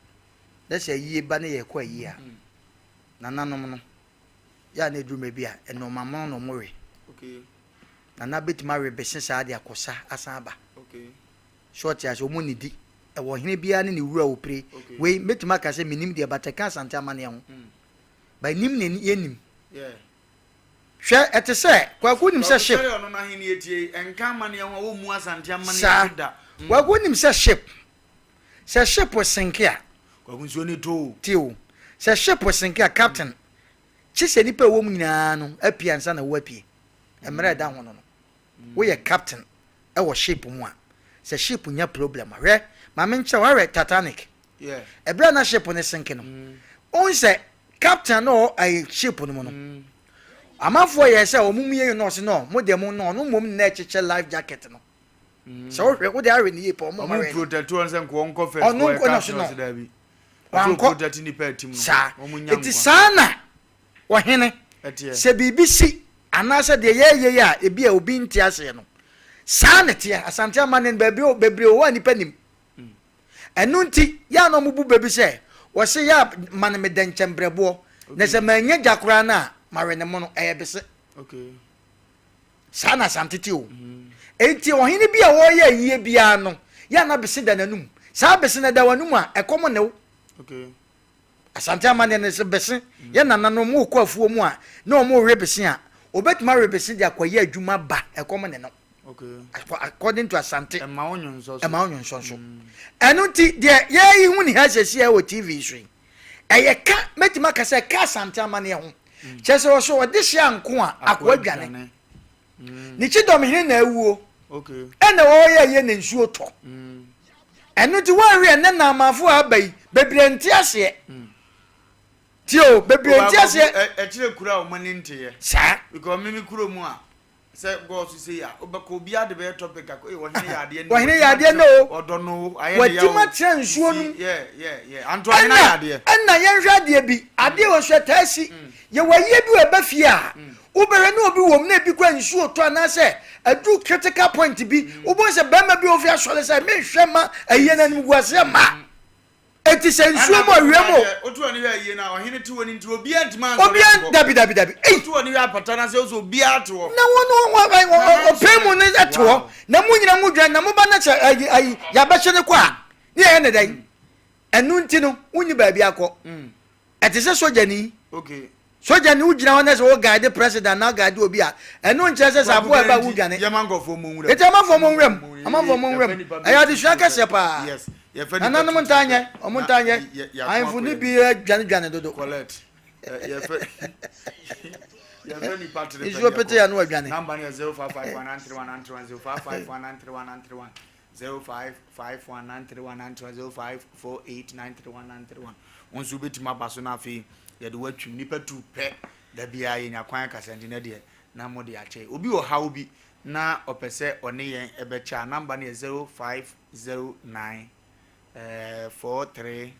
na sɛ ayie ba ne yɛkɔ ayie a nananom no yɛ a na ɛduru mmerɛ bi a nnoɔma mono na wɔwe. Okay. Nana bɛtumi awe bese saa de akɔsa asan aba. Okay. So ɔte ase wɔn nnidi. Ɛwɔ ɔhene biara ne ne wura ɔpire. Okay. Wei mɛtumi aka sɛ menim deɛ but ɛka Asante amanneɛ ho. But nim na yɛnnim. Yeah. Hwɛ, ɛte sɛ, Kwaku nim sɛ ship. Kwaku sɛdeɛ ɔno n'ahennie teɛ yi, ɛnka amanneɛ ho a, wɔmmu Asante amanneɛ Saa. so da. Kwaku nim sɛ ship, sɛ ship senke a. Kwaku nsuo no tɔ o. Tie o, sɛ ship senke a, captain, kye sɛ nnipa a ɛwɔ mu nyinaa no apue ansa na wo apue. Mmara a ɛda ho no no. Woyɛ captain wɔ ship mu a, sɛ ship nya problem a, hwɛ, ma menkyerɛ wo, woahwɛ Titanic? Yeah. Ɛberɛ a na ship no senke no, wohu sɛ Captain no ɔwɔ ɛyi ship no mu no, amanfoɔ yɛɛ sɛ wɔn mu yɛ no ɔse no mo deɛ mo no ɔno mmom na ɛkyekyɛ life jacket no. Sɛ wohwɛ wode ahwɛ ne yie pɛ ɔmo ma Ɔmo wɛ no. protect wɔn sɛ nka wɔn kɔ first Ɔno kɔ nko na ɛka ɔse kyerɛ no. ɔse daabi. Ɔsɛ Wankɔ. protect nipa ɛtim no. Saa. Wɔn nya Eti nkwa. saa na ɔhene Ɛteɛ. sɛ biribi si anaasɛ deɛ yɛyɛ yi a ebi a obi nte aseɛ no saa na ɛteɛ. Asante amanneɛ no baabi bebree wɔ hɔ a nipa nim. Ɛno nti, yɛ a na wɔbu bɛ bi sɛ, Wɔse yɛ a ma no me dɛnkyɛmbrɛboɔ, na sɛ mannya gya koraa no a, mawe ne mono. Ɛyɛ bese. Saa na Asante te o. Enti ɔhene bi a ɔreyɛ ayie biara no, yɛ a na bese da n'anum. Saa bese no, ɛda w'anum a, ɛkɔm nne wo. Asante amanneɛ no sɛ bese, yɛ nananom rekɔ afuo mu a, na wɔrewe bese a, wɔbɛtumi awe bese de akɔyɛ adwuma ba, ɛkɔm nne no. According to Asante. Ɛma wo nwonsɔ so. Ɛma wo nwonsɔ so. Ɛno nti deɛ yɛyi hu ne ha sɛsi wɔ TV so yi, ɛyɛ ka mɛtumi aka sɛ ɛka Asante amanneɛ ho. Mm. Kyerɛ sɛ ɔso ɔde hyɛ anko a akoa dwane. Mm. Ne kyidɔmhene na awuo. Ɛna ɔyɛ yɛ na nsuo tɔ. Mm. Ɛno nti wɔnhwɛ ɛnɛ na amanfoɔ a aba yi bebree nte aseɛ. Tie o bebree nte aseɛ. Ɛkyerɛ kuro a wɔn ani nteɛ. Saa. Because mimi kuro mu a Sɛ gɔɔ so sei a, wobɛkɔ obiara de bɛyɛ topic akɔ, ee ɔhene yɛ adeɛ nnɛ o, Ɔhene yɛ adeɛ nnɛ o, ɔdɔ no o, ayɛ ne ya o. Watim atena nsuo no mu. Yeah, yeah, yeah. Anto ɔhene ayɛ adeɛ. Ɛna yɛnhwɛ adeɛ bi, adeɛ wɔ so ɛtaa si. Yɛwɔ ayie bi wɔ ɛba fie a, wobɛhwɛ na obi wɔ mu na ebi kura nsuo tɔ anaasɛ aduru critical point bi, wobɛhu sɛ barima bi a ofi asɔre sɛ menhwɛ ma ayie no animguaseɛ mma. Enti sɛ nsuo mu awia mu. Otu ani hwɛ ayie na ɔhene te hɔ no nti obiara ntumi ansɔre Obiara ankɔ. dabi dabi dabi. Ei. Otu ani hwɛ apata no ase ɔsɛ obiara te hɔ. Na wɔn wɔn ɔpɛn mu no te hɔ na mo nyina mo dwan na mo ba no sɛ ayi ayi yabɛhyɛ no kɔ a ne yɛyɛ ne dɛn ɛno nti no wonni baabi akɔ ɛte sɛ sogyani. Okay. Sogyani wogyina hɔ na sɛ wo guide president na guide obi a, ɛno nkyerɛ sɛ sɛ aboa ɛba wo dwane. Eti amanfoɔ mo nwura mu, amanfoɔ mo nwura mu. Ɛyɛ adesua kɛseɛ paa. Nananom ntaa nyɛ, wɔn ntaa nyɛ. Ahemfo no bi dwane dwane dodo. Collect. Yɛfɛ. Yɛfrɛ nipa tere pɛ Nsuo pete a na wadwane. Number no yɛ 0551931931, 0551931931, 0551931931, 0548931931. Wo nso wobɛtumi aba so na afei yɛde wo atwim. Nipa tu pɛ da biara yɛnya kwan kasa nti na deɛ na mode akyɛ. Obi wɔ haw bi na ɔpɛ sɛ ɔne yɛn ɛbɛkyɛ a number no yɛ 0509 43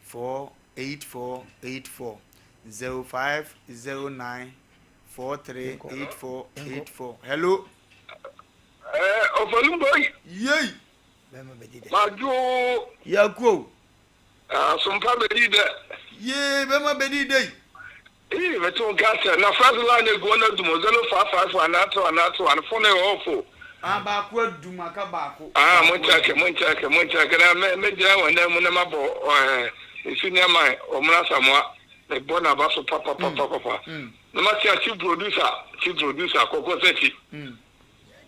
4 8 4 8 4 05 09 4 3 8 4 8 4 Hello. Eh, Ofolumboy. Yei. Madwo. Yakuo. Asompa bedi dɛ. Yee, bɛma bedi dɛ yi. Ii, meto nka sɛ, na first line egu hɔ na dum o, 0551 931 931, phone no yɛ off o. Ah, baako adum, aka baako. Ah, mo nkyɛke, mo nkyɛke, mo nkyɛke, na me, me gyina wɔn nan mu na mabɔ ɛɛ, me senior man, Ɔmena Asamoah, me bɔ n'aba so papapapapa. Na makyia chief producer, chief producer, Kɔkɔ Sɛkyi.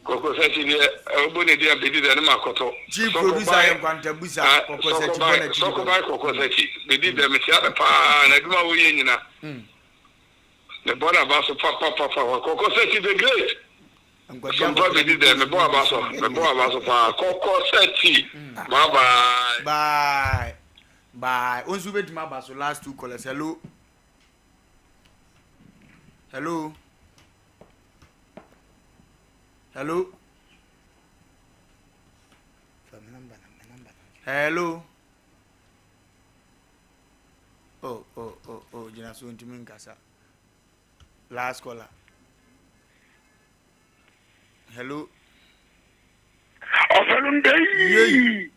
Kɔkɔ Sɛkyi deɛ, ɔbɔ ne din a bedi dɛ ne makɔtɔ. Chief producer yɛ nkwantabusa, Kɔkɔ Sɛkyi bɔ n'akyi dɔm. Sɔkɔban Kɔkɔ Sɛkyi, bedi dɛ, mekyia no paa, n'adwuma a ɔyɛ nyina. Mebɔ n'aba so papapapa. Kɔkɔ Sɛkyi the great. Sompa bedi dɛ, mebɔ aba so, mebɔ aba so paa. Kɔkɔ Sɛkyi, bye bye. Bye bye. Wo nso wobɛtumi aba so last two callers. Hello. Hello. Hello. Hello. Oh, oh, oh, oh, gyina so ntumi nkasa. Last caller. Hello. Ɔfɛlum dɛ yi.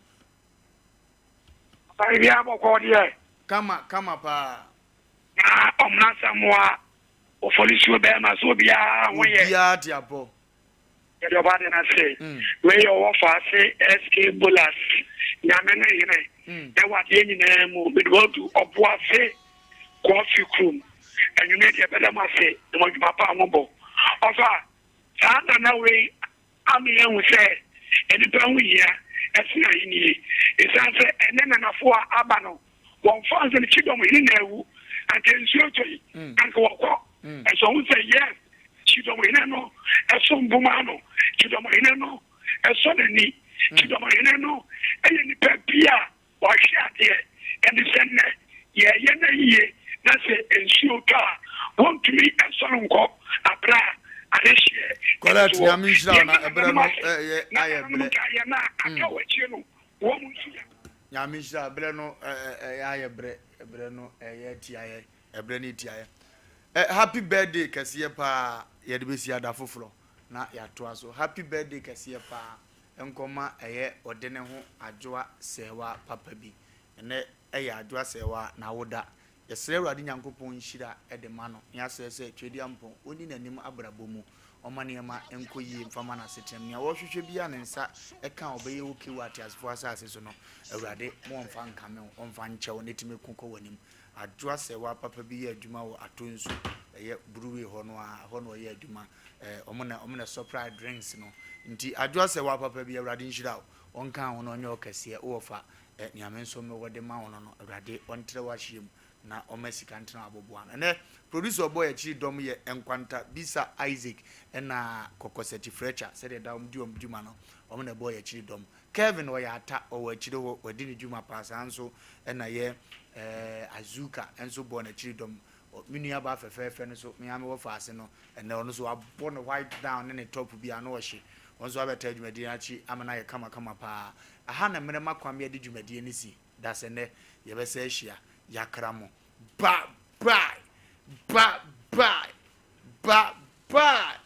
Ɔbaa bi abɔkɔ deɛ. Kama kama paa. Na ɔmena Samoa ɔfɔlisuo bɛɛma so obiara ho yɛ. Obiara te apɔ. Yɛde ɔba de no ase. Wei yɛ ɔwɔ faase SK Bolas Nyame no hene ɛwɔ adeɛ nyinaa mu. Mede wo adu ɔboase Kɔɔfi kurom. Anwummerɛ deɛ bɛda mo ase na mo adwuma pa a mobɔ. Ɔfa saa nana wei ama yɛahu sɛ nnipa ho hia sen ahenni. Esiane sɛ ɛnnɛ nanafo a aba no, wɔmfa nsɛ no Kyidɔm hene na awu, anka nsuo tɔ yi, anka wɔkɔ. Ɛsɛ ɔhu sɛ yes, Kyidɔm hene no som bo ma no, Kyidɔm hene no sɔ n'ani, Kyidɔm hene no yɛ nipa bi a Wɔahwe adeɛ, ɛne sɛ nnɛ yɛreyɛ no ayie na sɛ nsuo tɔ a wɔntumi nsɔre nkɔ aberɛ a adehyeɛ Correct, ɛte hɔ. Nyame nhyira wo Yɛn na ɛberɛ nananom no ase ɛyɛ na ayɛ nananom berɛ. nkaeɛ no a aka wɔ akyire no wɔn nso yɛ. Nyame nhyira berɛ no ɛyɛ ayɛ berɛ ɛberɛ no ɛyɛ tiayɛ ɛberɛ no tiayɛ ɛ happy birthday kɛseɛ paa yɛde bɛsi ada foforɔ na yɛatoa so happy birthday kɛseɛ paa nkɔma ɛyɛ ɔde ne ho Adwoa Sɛɛwa papa bi. Ɛnnɛ ɛyɛ Adwoa Sɛɛwa n'awoda. Yɛsrɛ Awurade Nyankopɔn nhyira de ma no na yɛasrɛ sɛ Tweaduampɔn ɔnni n'anim abrabɔ mu, ɔmma nneɛma nkɔ yie mfa ma n'asetenam. Nea ɔrehwehwɛ biara a ne nsa ka a ɔbɛyɛ okay wɔ ateasefoɔ asase so no, Awurade ma ɔmfa nkame wo, ɔmfa nkyɛ wo na tumi ko kɔ w'anim. Adwoa Sɛɛwa papa bi yɛ adwuma wɔ Atonsu, ɛyɛ Brewery hɔ no ara, ɛhɔ na ɔyɛ adwuma. Eh, ɔmo na ɔmo na supply drinks no. Nti Adwoa sɛ wa papa bi Awurade nhyira wo. Ɔnka ho na ɔnyɛ wo kɛseɛ. Wowɔ fa eh, nea me nso mewɔ de ma wo no no, Awurade ɔntrɛ w'ahyeɛ mu na ɔma sika ntena w'aboboa ano. Ɛnɛ producer ɔbɔ yɛn akyiri dɔm yɛ Nkwanta Bisa Isaac ɛna Kɔkɔsɛti Fletcher sɛdeɛ da ɔmo di ɔmo dwuma no, ɔmo na ɛbɔ yɛn akyiri dɔm. Kevin ɔyɛ ata, ɔwɔ akyire hɔ, wadi ne dwuma paa. Saa nso ɛna yɛ eh, Azuka nso bɔɔ n'akyiri dɔm. Me nuabaa fɛfɛɛfɛ no nso, me ara mewɔ faase no, ɛnnɛ ɔno nso wabɔ ne white down ne ne top bi a na ɔhye. Ɔno nso abɛtaa dwumadie no akyi ama no ayɛ kamakama pa ara. Aha na mmerɛ ma Kwame de dwumadie no si. Dasɛ nnɛ yɛbɛsan ahyia. Yɛakra mo. Bye bye! Bye bye! Bye bye!